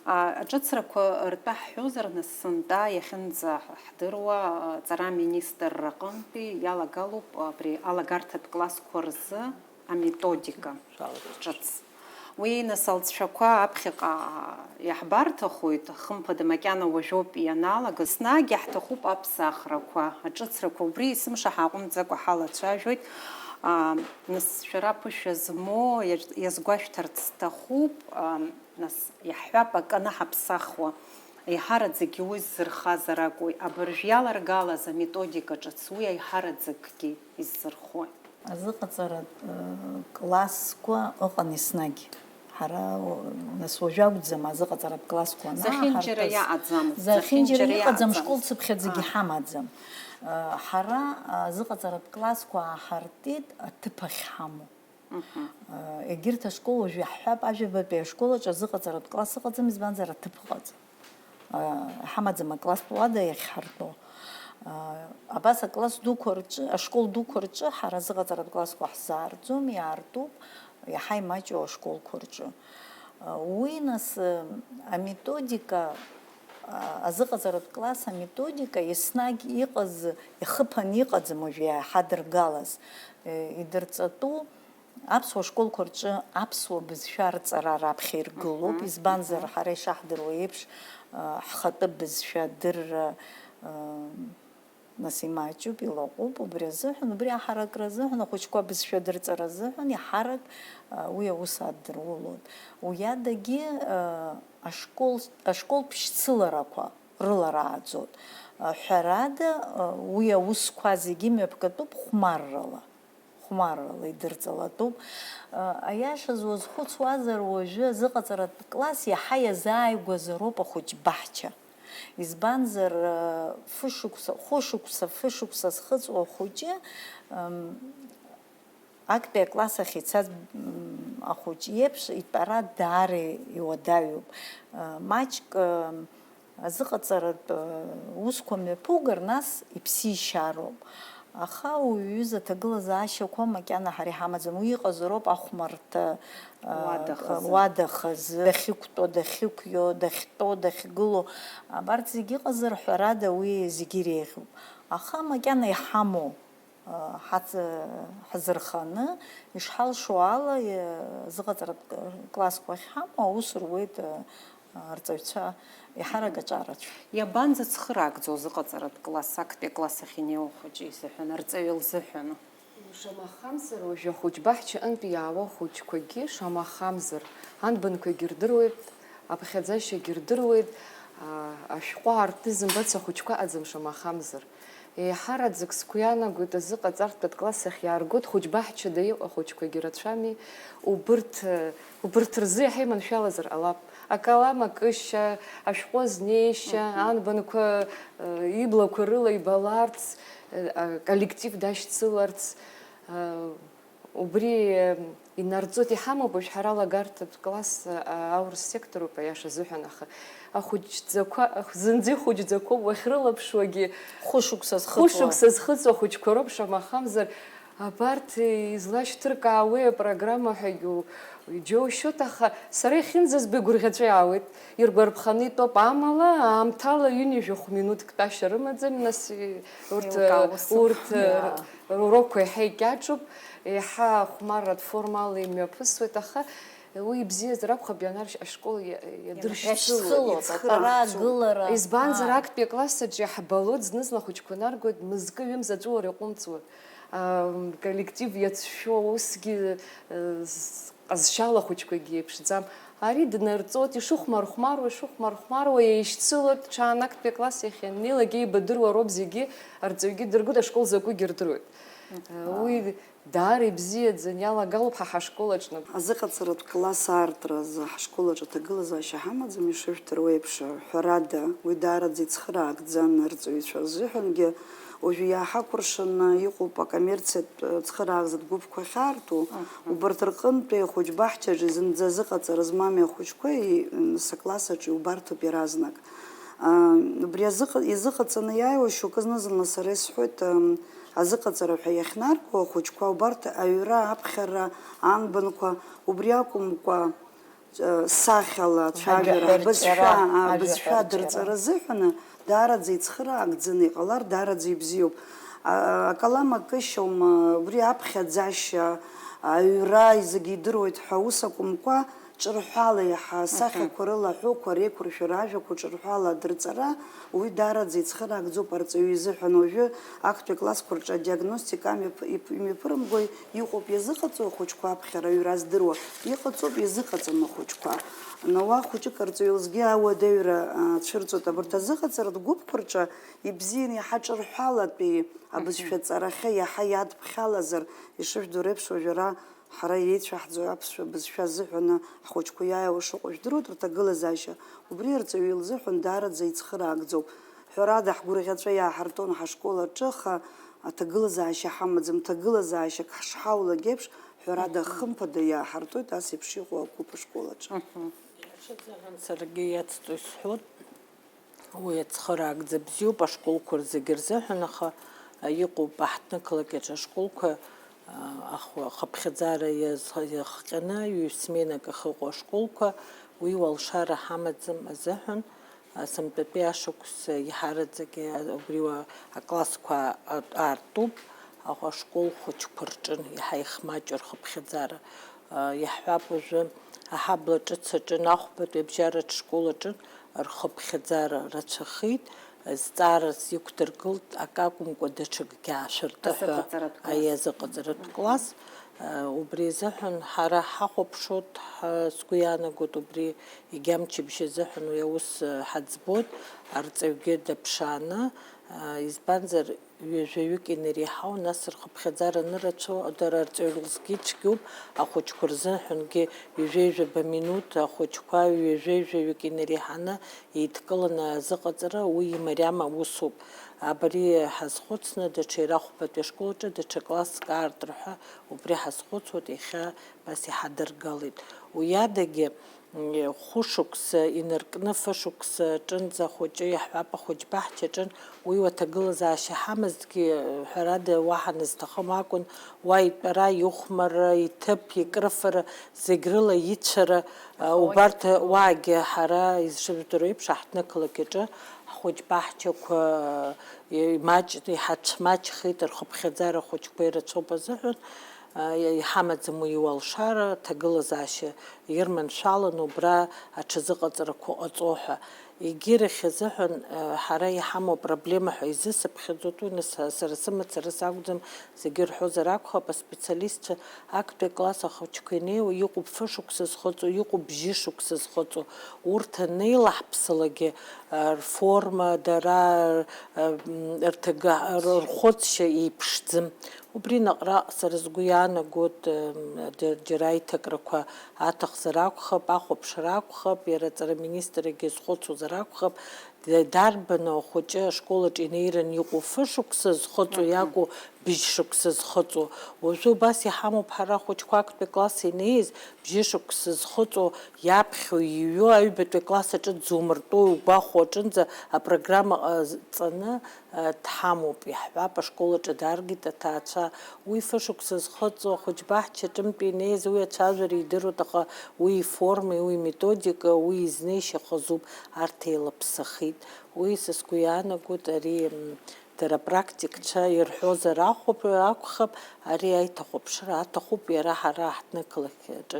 А, аҿыцрақәа ртәы ҳҳәозар, нас сынтәа иахьынӡаҳдыруа, а, аҵара аминистрра аҟынтәи иалагалоуп абри алагарҭатә классқәа рзы аметодика ҿыц. Уи, нас, алҵшәақәа аԥхьаҟа иаҳбарҭахоит, хымԥада, макьана уажәоуп ианалага. Еснагь иаҳҭахуп аԥсахрақәа, аҿыцрақәа. Убри есымша ҳааҟәымҵӡакәа ҳалацәажәоит. А, нас, шәара аԥышәа змоу иаз-, иазгәашәҭарц сҭахуп. А, нас, иаҳҳәап, акы анаҳаԥсахуа, еиҳараӡакгьы уи ззырхазар акәу, абыржә иаларгалаз аметодика ҿыц уи аиҳараӡакгьы иззырхои? Азыҟаҵаратә, э, классқәа ыҟан еснагь. Ҳара, о, нас уажәы акәӡам азыҟаҵаратә классқәа анаҳаркыз. Зехьынџьара иаҟаӡамызт. Зехьынџьара иҟаӡам, школ цыԥхьаӡагьы ҳамаӡам. Э, ҳара азыҟаҵаратә классқәа ааҳартит аҭыԥ ахь ҳамоу. Э, егьырҭ ашкол уажәы иаҳҳәап, ажәабатәи ашкол аҿы азыҟаҵаратә класс ыҟаӡам, избанзар, аҭыԥ ыҟаӡам. Ҳамаӡам акласстә уада иахьҳартәо. Абас акласс дуқәа рҿы, ашкол дуқәа рҿы ҳара азыҟаҵаратә классқәа ҳзаартӡом, иаартуп иаҳа имаҷу ашколқәа рҿы. Уи, нас, аметодика, азыҟаҵаратә класс аметодика еснагь иҟаз, ихыԥан иҟаӡам уажә иаҳадыргалаз, идырҵатәу. Аԥсуа школқәа рҿы аԥсуа бызшәа рҵара раԥхьа иргылоуп, мгм, избанзар, мгм, ҳара ишаҳдыруа еиԥш, а, ҳхатәы бызшәа адырра, а, нас имаҷуп, илаҟәуп, убри азыҳәан, убри аҳаракра азыҳәан, ахәыҷқәа абызшәа адырҵара азыҳәан иҳарак, а, уи аус аддырулоит. Уи адагьы, а, ашкол, ашколтә шьцыларақәа рыларааӡоит. Ҳәарада, уи аусқәа зегьы мҩаԥгатәуп хәмаррала, хәмаррала идырҵалатәуп. Аиашаз уазхәыцуазар, уажәы азыҟаҵаратә класс иаҳа иазааигәазароуп ахәыҷ баҳча. Избанзар, фышықәса, хәышықәса, фышықәса зхыҵуа ахәыҷы, ам, актәи акласс ахь ицаз, м, ахәыҷ иеиԥш итәара даара иуадаҩуп. Маҷк, ам, азыҟаҵаратә, э, усқәа мҩаԥугар, нас иԥсишьароуп. Аха уи иҩыза аҭагылазаашьақәа макьана ҳара иҳамаӡам. Уи иҟазароуп ахәмарҭа, э, Уадахазы. Уадахазы, дахьықәтәо, дахьықәио, дахьтәо, дахьгылоу. Абарҭ зегьы ыҟазар, ҳәарада, уи зегьы иреиӷьуп. Аха макьана иҳамоу, ҳац-, ҳзырханы, ишҳалшо ала, зыҟаҵаратә классқәа ахьҳамоу аус руеит, арҵаҩцәа еиҳарак аҿарацәа. Иабанӡа цхыраагӡоу зыҟаҵаратә класс, актәи акласс ахь инеиуа хәыҷы изыҳәан, арҵаҩы лзыҳәан? Шамахамзар, уажәы ахәыҷ баҳча аҟынтәи иаауа ахәыҷқәагьы, шамахамзар, анбанқәагьы рдыруеит, аԥхьаӡашьагьы рдыруеит, а, ашәҟәы аартны изымбац ахәыҷқәа ыҟаӡам, шамахамзар. Еиҳараӡак сгәы иаанагоит, азыҟаҵартә класс ахь иааргоит, хәыҷ баҳчада иҟоу ахәыҷқәагьы рацәами, убырҭ, убырҭ рзы иаҳа иманшәалазар ҟалап. Акалам акышьа, ашәҟәы азнеишьа, Мгм. анбанқәа, э, иблақәа рыла ибаларц, э, а, коллектив дашьцыларц, э, Убри, э, инарҵоит, иҳамоуп уажә ҳара алагарҭатә класс, э, аурыс сектор ауп, аиаша азыҳәан, аха ахәыҷӡақәа, ах-, зынӡа ихәыҷӡақәоуп уахьрылаԥшуагьы. Хәышықәса зхыҵуа. Хәышықәса зхыҵуа ахәыҷқәа роуп, шамахамзар, абарҭ, э, излашьҭыркаауеи апрограмма ҳәагьы у-, џьоушьоит, аха сара иахьынӡазбо игәырӷьаҵәа иаауеит. Иргәарԥханы итәоуп, амала аамҭала ҩынҩажәи хә минуҭк тәашьа рымаӡам, нас, э, урҭ, э, Еилкаау сымоуп. урҭ, э, Иа. Рурокқәа еиҳа икьаҿуп, еиҳа ахәмарратә формала имҩаԥысуеит, аха уи ибзиазар акәхап, ианаршь ашкол иа-, иадыршьцылоит. Иадыршьцылоит, Иацхыраагӡоуп. Атәара, агылара. Избанзар, Аа. актәи акласс аҿы иаҳбалоит, зны-зынла ахәыҷқәа наргоит, мызкы-ҩымз аҵәыуара иҟәымҵуа. Аа, коллектив иацәшәо, усгьы, э, з-, ҟазшьала ахәыҷқәагьы еиԥшӡам. Ари днарҵоит, ишыхәмархәмаруа, ишыхәмархәмаруа еишьцылоит, ҽаанактәи акласс иахь ианнеилак еибадыруа роуп зегьы, арҵаҩгьы дыргоит, ашкол закәугьы рдыруеит. Мгм. Уи даара ибзиаӡаны иалагалоуп ҳа ҳашкол аҿы. Азыҟаҵаратә класс аартра азы ҳашкол аҿы аҭагылазаашьа ҳамаӡам, ишыжәдыруа еиԥш, ҳәарада, уи даараӡа ицхыраагӡан арҵаҩцәа рзыҳәангьы. Уажәы иааҳакәыршаны иҟоуп акоммерциатә цхыраагӡатә гәыԥқәа ахьаарту, Мгм. убарҭ рҟынтәи ахәыҷ баҳчаҿы зынӡа азыҟаҵара змами ахәыҷқәеи, м, сыкласс аҿы иубарҭоуп иаразнак. А, убри азыҟа-, изыҟаҵаны иааиуа шьоукы зны-зынла сара исҳәоит, м, азыҟаҵара ҳәа иахьнарго ахәыҷқәа убарҭ аҩра, аԥхьара, анбанқәа, убри акәымкәа, сахьала ацәажәара, Ажәаҳәаҩ абызшәа, рҵара, абызшәа ажәаҳәаҩ рҵара. Дырҵара азыҳәаны даараӡа ицхыраагӡаны иҟалар, даараӡа ибзиоуп. А, акалам акышьоума, убри аԥхьаӡашьа, аҩра, зегьы идыруеит ҳәа ус акәымкәа, ҿырҳәала иаҳа, Мгм. асахьақәа рыла аҳәоуқәа реиқәыршәара, ажәақәа ҿырҳәала адырҵара, уи даараӡа ицхыраагӡоуп арҵаҩы изыҳәан. Уажәы актәи аклассқәа рҿы адиагностика амҩаԥ-, ип-, имҩаԥырымгои, Иҟоуп иазыҟаҵоу ахәыҷқәа аԥхьара аҩра здыруа, иҟаҵоуп иазыҟаҵам ахәыҷқәа. Науа хәыҷык арҵаҩы лзгьы ауадаҩра, а, цәырҵуеит. Абарҭ азыҟаҵаратә гәыԥқәа рҿы ибзианы иаҳа ҿырҳәалатәи абызшәа Мгм. ҵарахьы иаҳа иадԥхьалазар, ишыжәдыруа реиԥш, уажәы ара ҳара иеицәаҳҵо аԥсшәа бызшәа азыҳәаны ҳхәыҷқәа иааиуа шыҟоу жәдыруеит, рҭагылазаашьа убри арҵаҩы илзыҳәан даараӡа ицхыраагӡоуп. Ҳәарада, ҳгәырӷьаҵәа иааҳартон ҳашкол аҿы, аха аҭагылазаашьа ҳамаӡам, ҭагылазаашьак ҳшҳаулак еиԥш, ҳәарада, Мгм. хымԥада иааҳартуеит ас еиԥш иҟоу агәыԥ ашкол аҿы. Мгм. Иашаҵәҟьан саргьы иацҵо исҳәоит, уи ацхыраагӡа бзиоуп ашколқәа зегьы рзыҳәан, аха, а, иҟоуп аҳҭнықалақь аҿы ашколқәа, а, ахә-, ахыԥхьаӡара иазх-, иахҟьаны ҩ-сменак ахьыҟоу ашколқәа, уи уалшара ҳамаӡам азыҳәан, Асынтәатәи ашықәс иаҳараӡак убри уа-, аклассқәа аартуп, аха ашкол хәыҷқәа рҿы иаҳа ихмаҷу рхыԥхьаӡара. Иаҳҳәап, уажәы аҳабла ҿыц аҿы, ахәбатәи абжьаратә школ аҿы рхыԥхьаӡара рацәахеит, зҵаарас иқәдыргылт, акы акәымкәа даҽакгьы аашәырты ҳәа. Азыҟаҵаратә класс. Аиеи, азыҟаҵаратә класс. Убри азыҳәан ҳара ҳахәаԥшуеит, ҳа-, сгәы иаанагоит, убри егьа мчыбжьа азыҳәан уи аус ҳаӡбоит, арҵаҩгьы даԥшааны, избанзар, ҩажәаҩык инареиҳау, нас рхыԥхьаӡара анырацәоу, дара арҵаҩрахьгьы цәгьоуп, ахәыҷқәа рзыҳәангьы ҩажәеи жәаба минуҭ ахәыҷқәа ҩажәеи жәаҩык инареиҳаны еидкыланы азыҟаҵара, уи имариам аусуп. Абри ҳазхәыцны, даҽа ирахәбатәи ашкол аҿы даҽа класск аартра ҳәа убри ҳазхәыцуеит, иахьа абас иҳадыргалеит. Уи адагьы, хәышықәса инаркны, фышықәса аҿынӡа ахәыҷы иаҳҳәап, ахәыҷбаҳча аҿын, уи уаҭагылазаашьа ҳамазҭгьы, ҳәарада, уаҳа назҭахым акәын, уа итәара, ихәмарра, иҭыԥ, икрыфара, зегь рыла ицәара, убарҭ уаагьы ҳара изшыжәдыруа еиԥш аҳҭнықалақь аҿы ҳхәыҷбаҳчақәа, имаҷ-, иҳацәмаҷхеит, рхыԥхьаӡара ахәыҷқәа ирацәоуп азыҳәан, иҳамаӡам уи иуалшара, аҭагылазаашьа ирманшәаланы убра аҽазыҟаҵарақәа ҟаҵо ҳәа. Егьирахь азыҳәан, ҳара иҳамоу апроблема ҳәа изысыԥхьаӡоит уи, нас, сара сымацара сакәӡам, зегьы рҳәозар акәхап, аспециалистцәа актәи акласс ахәыҷқәа инеиуа, иҟоуп фышықәса зхыҵуа, иҟоуп бжьышықәса зхыҵуа. Урҭ анеилаҳԥсалакгьы, рформа, дара, рҭага-, рхәыцшьа еиԥшӡам. Убри наҟ-ааҟ сара сгәы иаанагоит, м, д-, џьара аиҭакрақәа аҭахзар акәхап, ахәаԥшра акәхап, иара аҵара аминистргьы азхәыцуазар акәхап, д-, дарбану ахәыҷы ашкол аҿы инеираны иҟоу фышықәса зхыҵуа, мгм, иакәу быжь шықәса зхыҵуа? Уажәы убас иҳамоуп ҳара ахәыҷқәа актәи акласс инеиз, бжьышықәса зхыҵуа, иаԥхьо иҩу аҩбатәи акласс аҿы дзумыртәо угәахәуа аҿынӡа апрограмма ҟазҵаны, дҳамоуп, иаҳҳәап, ашкол аҿы даргеит аҭаацәа. Уи фышықәса зхыҵуа ахәыҷбаҳча аҿынтәи инеиз уи ацәажәара идыруеит, аха уи иформеи, уи иметодика, уи изнеишьа хазуп, арҭ еилаԥсахеит. Уи са сгәы иаанагоит, ари, м, дара апрактикцәа ирҳәозар ахәап-, акәхап, ари аиҭахәаԥшра аҭахуп, иара ҳара ҳҭнықалақь аҿы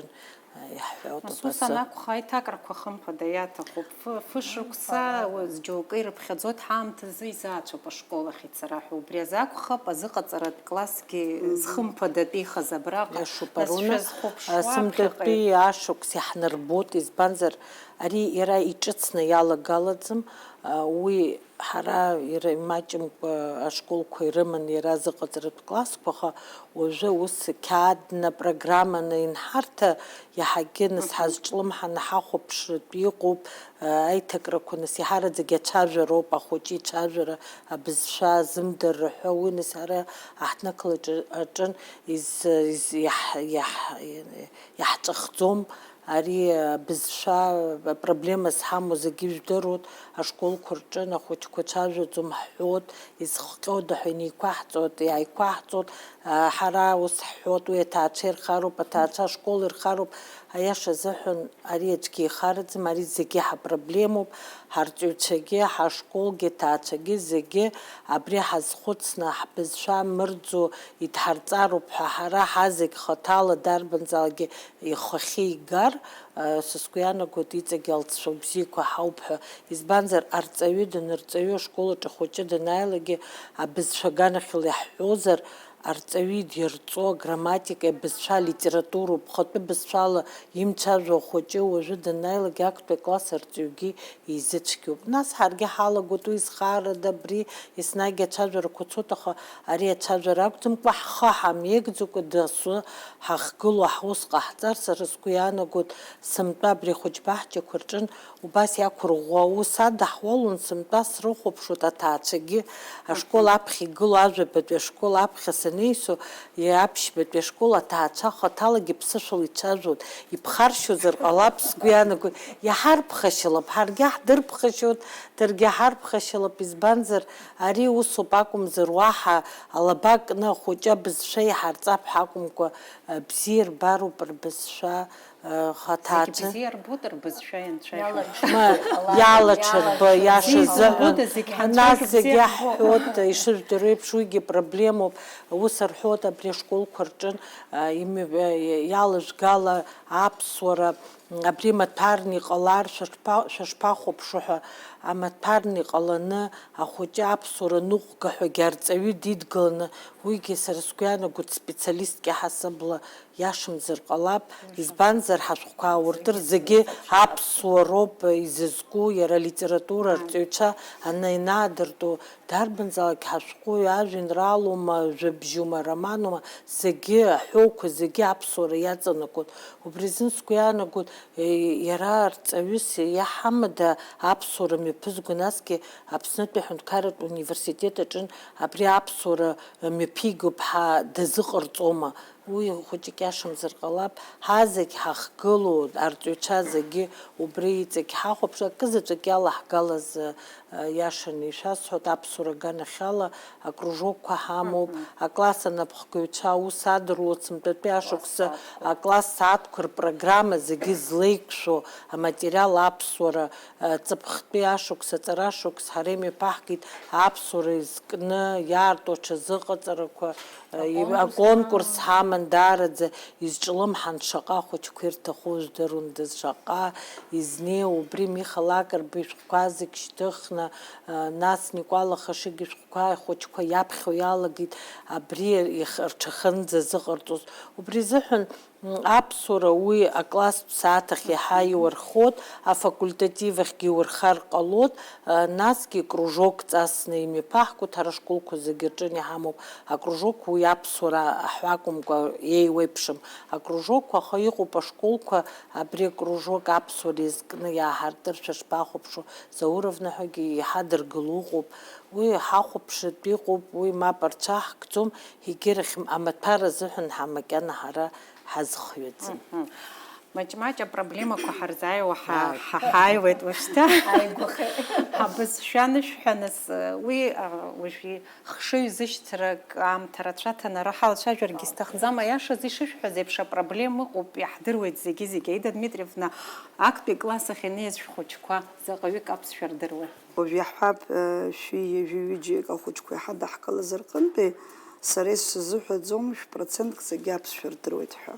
иаҳҳәоит. Нас ус абас анакәха, аиҭакрақәа хымԥада иаҭахуп. Фы-, фышықәса, уа-, џьоукы ирыԥхьаӡоит, ҳаамҭазы изаацәоуп ашкол ахь ицара ҳәа. Убри азы акәхап, азыҟаҵаратә классгьы, мгм, зхымԥадатәихаз абраҟа. Иашоуп, нас Аруна, шәазхәаԥшуа, а, сынтәатәи ԥхьаҟа ашықәс иаҳнарбоит, избанзар, ари иара иҿыцны иалагалаӡам, а, уи Ҳара иара имаҷымкәа ашколқәа ирыман иара зыҟаҵаратә классқәа, аха уажәы ус қьаадны, программаны инҳарҭа, иаҳагьы нас, мгм, ҳазҿлымҳаны ҳахәаԥшратә иҟоуп, а, аиҭакрақәа нас иаҳараӡагьы ацәажәароуп, ахәыҷы ицәажәара, абызшәа азымдырра ҳәа, уи нас ара аҳҭнықалақь аҿы, аҿын из-, из-, иаҳ-, иаҳ-, иаҳҵәахӡом. Ари абызшәа апроблема зҳамоу зегьы жәдыруеит, ашколқәа рҿы ахәыҷқәа цәажәаӡом ҳҳәоит, изхҟьода ҳәа инеиқәаҳҵоит, иааиқәаҳҵоит. Ҳара ус ҳҳәоит, уи аҭаацәа ирхароуп, аҭаацәа ашкол ирхароуп, аиаша азыҳәан ари аӡәгьы ихараӡам, ари зегьы ҳапроблемоуп, ҳарҵаҩцәагьы, ҳашколгьы, аҭаацәагьы, зегьы абри ҳазхәыцны, ҳбызшәа мырӡо идҳарҵароуп ҳәа ҳара ҳазегь хаҭала дарбанзаалакгьы ихахьы игар, а, са сгәы иаанагоит, иҵегь алҵшәа бзиақәа ҳауп ҳәа. Избанзар, арҵаҩы данырҵаҩу, ашкол аҿы ахәыҷы данааилакгьы, абызшәа аганахьала иаҳҳәозар, арҵаҩы идирҵо аграмматикеи абызшәа алитературоуп, хатәы бызшәала имцәажәо ахәыҷы уажәы данааилакгьы актәи акласс арҵаҩгьы изыцәгьоуп. Нас ҳаргьы ҳалагоит уи зхаарада абри, еснагь ацәажәарақәа цоит, аха ари ацәажәара акәӡамкәа, ҳхы ҳамеигӡакәа дасу ҳахгылоу ҳус ҟаҳҵар, сара сгәы иаанагоит, сынтәа абри ахәыҷбаҳчақәа рҿын убас иақәырӷәӷәа аус адаҳуалон, сынтәа срыхәаԥшуеит аҭаацәагьы, ашкол аԥхьа игылоу, ажәабатәи ашкол аԥхьа санеисо, Иа-, аԥшьбатәи ашкол аҭаацәа хаҭалагьы ԥсышәала ицәажәоит. Иԥхаршьозар ҟалап, сгәы иаанагоит. Иҳарԥхашьалап, ҳаргьы ҳдырԥхашьоит, даргьы ҳарԥхашьалап, избанзар, ари усоуп акәымзар, уаҳа алаба кны ахәыҷы абызшәа иҳарҵап ҳәа акәымкәа, а, бзиа ирбароуп рбызшәа, а, хаҭа Зегь аҿы. Бзиа рбоит, рбызшәа ианцәажәо. Ма, иалаҽырбо, иашазы. Зегь зымбода, зегь ҳанцәажәо. Нас зегь бзиа ҳҳәоит, ишыжәдыруа еиԥш, уигьы проблемоуп. Ус рҳәоит абри ашколқәа рҿы, а, ими-, а, иалажәгала аԥсуара, м, абри маҭәарны иҟалар, шәышԥа-, шәышԥахәаԥшуа ҳәа, Амаҭәарны иҟаланы ахәыҷы аԥсуара ныҟәга ҳәагьы арҵаҩы дидгыланы, уигьы сара сгәы иаанагоит специалистк иаҳасабала иашамзар ҟалап, избанзар ҳашәҟәқәа ауртыр зегьы аԥсуароуп изызку, иара алитература арҵаҩцәа ана инаадырту, дарбанзаалак ҳашәҟәыҩҩы ажәеинраалоума, жәабжьума, романума, зегьы аҳәоуқәа зегьы аԥсуара иаҵанакуеит. Убри азын сгәы иаанагоит, Иара арҵаҩыс иаҳамада аԥсуара мҩаԥызго, насгьы Аԥснытәи аҳәынҭқарратә университет аҿын абри аԥсуара мҩаԥигоуп ҳәа дазыҟарҵома? Уи хәыҷык иашамзар ҟалап, ҳазегь ҳахгылоу арҵаҩцәа зегьы убри иҵегь ҳахәаԥш, акы заҵәык иалаҳгалаз, иашаны ишәасҳәоит, аԥсуара аганахьала акружокқәа ҳамоуп, акласс анапхгаҩцәа аус адыруа, сынтәатәи ашықәса акласс сааҭқәа рпрограмма зегьы злеиқәшәо аматериал аԥсуара, ҵыԥхтәи ашықәс, аҵарашықәс ҳара имҩаԥаҳгеит аԥсуара изкны иаарту аҽазыҟаҵарақәа, аконкурс ҳаман, даараӡа изҿлымҳан шаҟа ахәыҷқәа ирҭаху здыруандаз, шаҟа изнеиуа, убри Миха Лакрба ишәҟәқәа зегь шьҭыхны, нас Никәала Хашыгә ишәҟәқәа ахәыҷқәа иаԥхьо иалагеит, абри рҽахьынӡазыҟарҵоз. Убри азыҳәан, м, аԥсуара уи акласстә сааҭ ахь иаҳа иуархоит, афакультатив ахьгьы иурхар ҟалоит, а, насгьы кружок ҵасны имҩаԥаҳгоит, ҳара ашколқәа зегьы рҿы иҳамоуп акружок, уи аԥсуара аҳәа акәымкәа еиуеиԥшым акружокқәа, аха иҟоуп ашколқәа абри акружок аԥсуара иазкны иааҳартыр шәышԥахәаԥшуа, Зауровна ҳәагьы иҳадыргыло ыҟоуп, уи ҳахәаԥшыртә иҟоуп, уи мап рцәаҳкӡом, егьырахь амаҭәар азыҳәан ҳа макьана ҳара ҳазхҩаӡам. Мгм. Маҷ-маҷ апроблемақәа ҳарзааиуа ҳа-, Ааи. ҳа-, ҳааиуеит уажәшьҭа. Ааигәахеит. Абызшәа анышәҳәа, нас, уи, а, уажәы хшыҩзышьҭрак аамҭа рацәа ҭанара ҳалацәажәаргьы сҭахӡам. Аиашаз ишышәҳәаз еиԥш, апроблема ыҟоуп, иаҳдыруеит зегьы-зегьы. Аида Дмитриевна, актәи класс ахь инеиз шәхәыҷқәа заҟаҩык аԥсшәа рдыруеи? Уажә иаҳҳәап, э, шәи ҩажәи ҩыџьак ахәыҷқәа иҳадаҳкылаз рҟынтәи, сара исзыҳәаӡом шәпроцентк зегьы аԥсшәа рдыруеит ҳәа.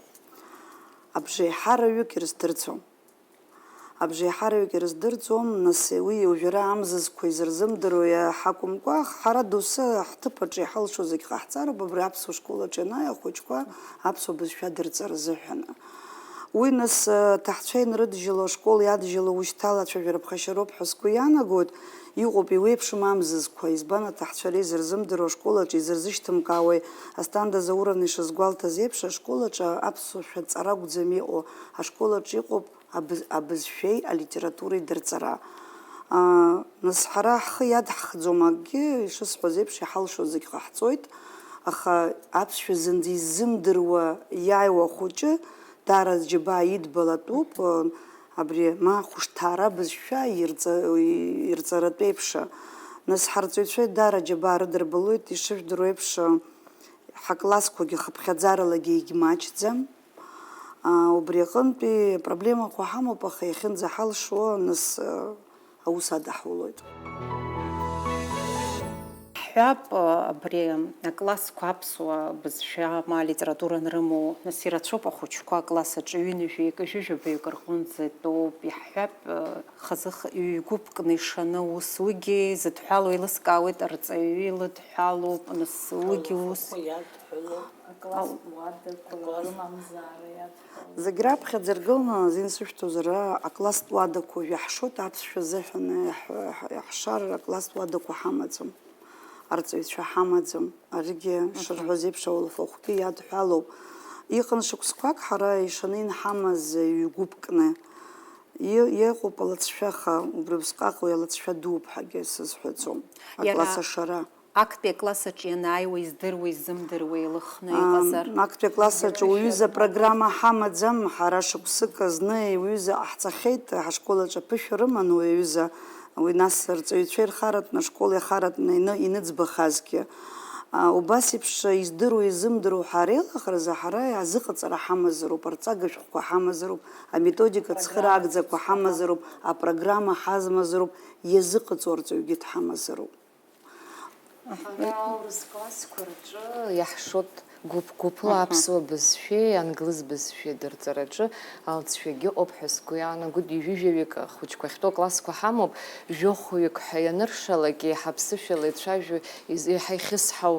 Абжеиҳараҩык ирыздырӡом. Абжеиҳараҩык ирыздырӡом, нас уи уажәра амзызқәа изырзымдыруа ҳакәымкәа, ҳара доусы ҳҭыԥ аҿы иҳалшо зегь ҟаҳҵароуп, абри аԥсуа школ аҿы ианааи ахәыҷқәа аԥсуа бызшәа дырҵар азыҳәан. Уи нас, э, аҭаҳцәа инрыдыжьыло, ашкол иадыжьыло ушьҭалацәажәара ԥхашьароуп ҳәа сгәы иаанагоит. Иҟоуп, иуеиԥшым амзызқәа, избан аҭаҳцәа реизырзымдыруа ашкол аҿы изырзышьҭымкаауеи? Асҭанда Зауровна ишазгәалҭаз еиԥш, ашкол аҿы аԥсуа шәа ҵара акәӡам иҟоу, ашкол аҿы иҟоуп абыз-, абызшәеи алитературеи дырҵара. Аа, нас ҳара ҳхы иадҳхӡом акгьы, ишысҳәаз еиԥш, иҳалшо зегь ҟаҳҵоит, аха аԥсшәа зынӡа иззымдыруа иааиуа ахәыҷы, Дара џьабаа идбалатәуп, абри ма ахәышҭаара бызшәа ирҵа-, ирҵаратәеиԥш. Нас ҳарҵаҩцәа дара џьабаа рыдырбалоит, ишыжәдыруа еиԥш, ҳаклассқәагьы хыԥхьаӡаралагьы егьмаҷӡам. А, убри аҟынтәи апроблемақәа ҳамоуп, аха иахьынӡаҳалшо, нас, а, аус адаҳулоит. Ҳҳәап, абри аклассқәа аԥсуа бызшәа ма литература анрымоу, нас ирацәоуп ахәыҷқәа акласс аҿы ҩынҩажәаҩык, ҩажәижәабаҩык рҟынӡа итәоуп, иаҳҳәап, хазы ҩ-гәыԥ кны ишаны аус, уигьы зыдҳәалоу еилыскаауеит, арҵаҩы илыдҳәалоуп, нас уигьы ус. Акласстә уадақәа рымамзаара иадҳәалоуп. Зегь раԥхьаӡа иргыланы азин сышәҭозар, акласстә уадақәа жәаҳшоит аԥсшәа азыҳәан, иаҳ-, иаҳшар акласстә уадақәа ҳамаӡам, арҵаҩцәа ҳамаӡам, аригьы шырҳәоз еиԥш ауалафахәгьы иадҳәалоуп. Иҟан шықәсқәак ҳара ишаны инҳамаз ҩ-гәыԥ кны. И-, иҟоуп алыҵшәа, аха убри убасҟак уи алыҵшәа дууп ҳәагьы сызҳәаӡом. Иара акласс ашара. Актәи акласс аҿы ианааиуа издыруа, изымдыруа еилыхны иҟазар? Актәи акласс аҿы уаҩыза апрограмма ҳамаӡам, ҳара шықәсык азны уаҩыза ҟаҳҵахьеит, ҳашкол аҿы аԥышәа рыман уаҩыза, уи нас рҵаҩцәа ирхаратәны, ашкол иахаратәны ины-, иныӡбахазгьы. А, убас еиԥш издыруа, изымдыруа ҳәа реилахразы ҳара азыҟаҵара ҳамазароуп, арҵага шәҟәқәа ҳамазароуп, аметодика цхыраагӡақәа ҳамазароуп, апрограмма ҳамазароуп, иазыҟаҵо арҵаҩгьы дҳамазароуп. Ҳара аурыс классқәа рҿы иаҳшоит Гәыԥ-гәыԥла аԥсуа бызшәеи англыз бызшәеи адырҵараҿы алҵшәагьы ыҟоуп ҳәа сгәы иаанагоит. Ҩажәижәаҩык ахәыҷқәа ахьтәоу аклассқәа ҳамоуп, жәохәҩык ҳәа ианыршалак, еиҳа аԥсышәала ицәажәо, из-, еиҳа ихьысҳау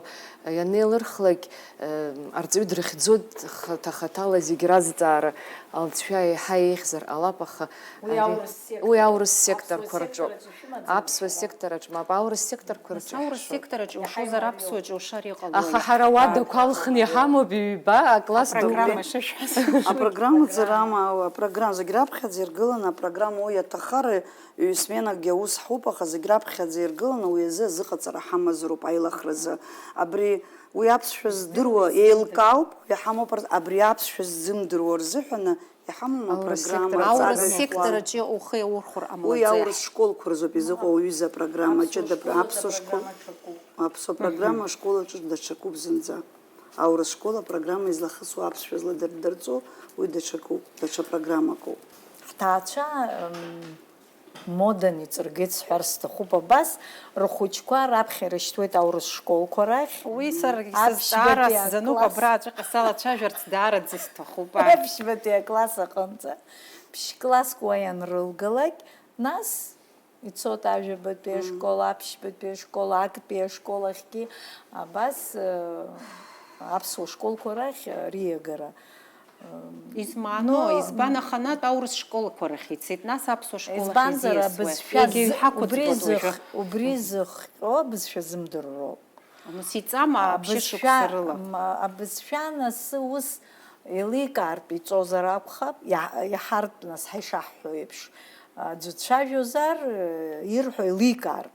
ианеилырхлак, э, арҵаҩы дрыхьӡоит хаҭа-хаҭала зегь разҵаара, алҵшәа еиҳа еиӷьзар ҟалап, аха Уи ари-, аурыс сектор. Уи аурыс Аԥсуа секторқәа рҿоуп. Сектор аҿы шәымаӡам Аԥсуа шәара? Сектораҿ, мап, аурыс секторқәа Нас рҿы аурыс ҳшәоуп. Сектораҿ иушозар аԥсуаҿ иушар иҟалои? Аха ҳара уадақәа алхны иҳамоуп ҩба, акласс ду. Апрограмма шышәҳәаз. Апрограмма ӡарама, апрограмма зегь раԥхьаӡа иргыланы, апрограмма уи аҭахара, ҩ-сменакгьы аус ҳуп, аха зегь раԥхьаӡа иргыланы уи азы азыҟаҵара ҳамазароуп аилахразы. Абри, уи аԥсшәа здыруа еилкаауп, иҳамоуп, абри аԥсшәа ззымдыруа рзыҳәаны Иҳамоума апрограмма аурыс сектор аҿы ухы иаурхәар ҟамлаӡеи? Уи аурыс школқәа рзоуп изыҟоу, аҩыза апрограмма ҷыда, аԥсуа школ, аԥсуа программа ашкол аҿы даҽакуп зынӡа. Аурыс школ апрограмма излахысуа аԥсшәа зладырдырҵо, уи даҽакуп, даҽа программакоуп. Ҳҭаацәа, м, Моданы иҵыргеит сҳәар сҭахуп абас, рхәыҷқәа раԥхьа ирышьҭуеит аурыс школқәа рахь. Уи саргьы сызҵаара сзануп, абра аҿы салацәажәарц даараӡа сҭахуп. Аԥшьбатәи акласс аҟынӡа ԥшь-класск уа ианрылгалак, нас ицоит ажәабатәи ашкол, аԥшьбатәи ашкол, актәи ашкол ахьгьы абас, э, аԥсуа школқәа рахь, э, риагара. Измааноу, избан аханатә аурыс школқәа рахь ицеит, нас аԥсуа школ ахь изиасуа? Избанзар, абызшәа егьаҩ ҳақәыӡбоит уажәы. Убри зыхҟьо абызшәа зымдыруа роуп. Нас иҵама ԥшьышықәса рыла? Абызшәа, м, абызшәа нас ус еиликаартә иҵозар акәхап, иаҳ-, иаҳартә нас ҳаишаҳҳәо еиԥш, аӡәы дцәажәозар, ирҳәо еиликаартә.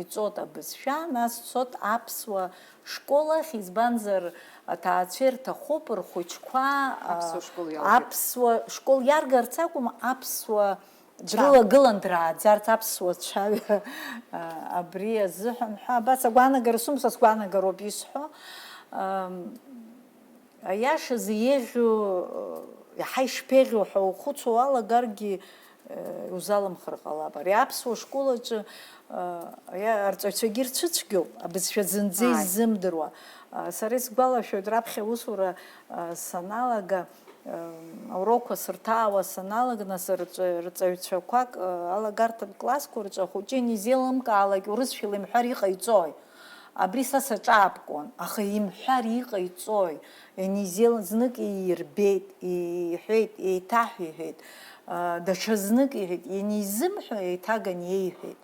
Иҵоит абызшәа, нас дцоит аԥсуа школ ахь, избанзар, аҭаацәа ирҭахуп рхәыҷқәа, а, аԥсуа школ иалгеит. Аԥсуа школ иаргарц акәым, аԥсуа дрылагылан драаӡарц, аԥсуа цәаҩа, а, абри азыҳәан ҳәа, абас агәаанагара сымоуп, са сгәаанагароуп исҳәо. Ам, Аиашазы еиӷьу, иаҳа ишԥеиӷьу ҳәа ухәыцуа уалагаргьы, э, иузалымхыр ҟалап. Ари аԥсуа школ аҿы, э, ари арҵаҩцәагьы ирцәыцәгьоуп, абызшәа зынӡа Ааи. иззымдыруа. Э, сара исгәалашәоит, раԥхьа аусура, э, саналага, э, аурокқәа сырҭаауа саналага, нас рҵаҩ-, рҵаҩцәақәак, э, алагарҭатә классқәа рҿы ахәыҷы инизеилымкаалак, урысшәала имҳәар иҟаиҵои? Абри са саҿаапкуан, аха имҳәар иҟаиҵои? Ианизеил-, знык иирбеит, иҳәеит, еиҭаҳәа иҳәеит, а, даҽа знык иҳәеит, ианизымҳәо, еиҭаган иеиҳәеит.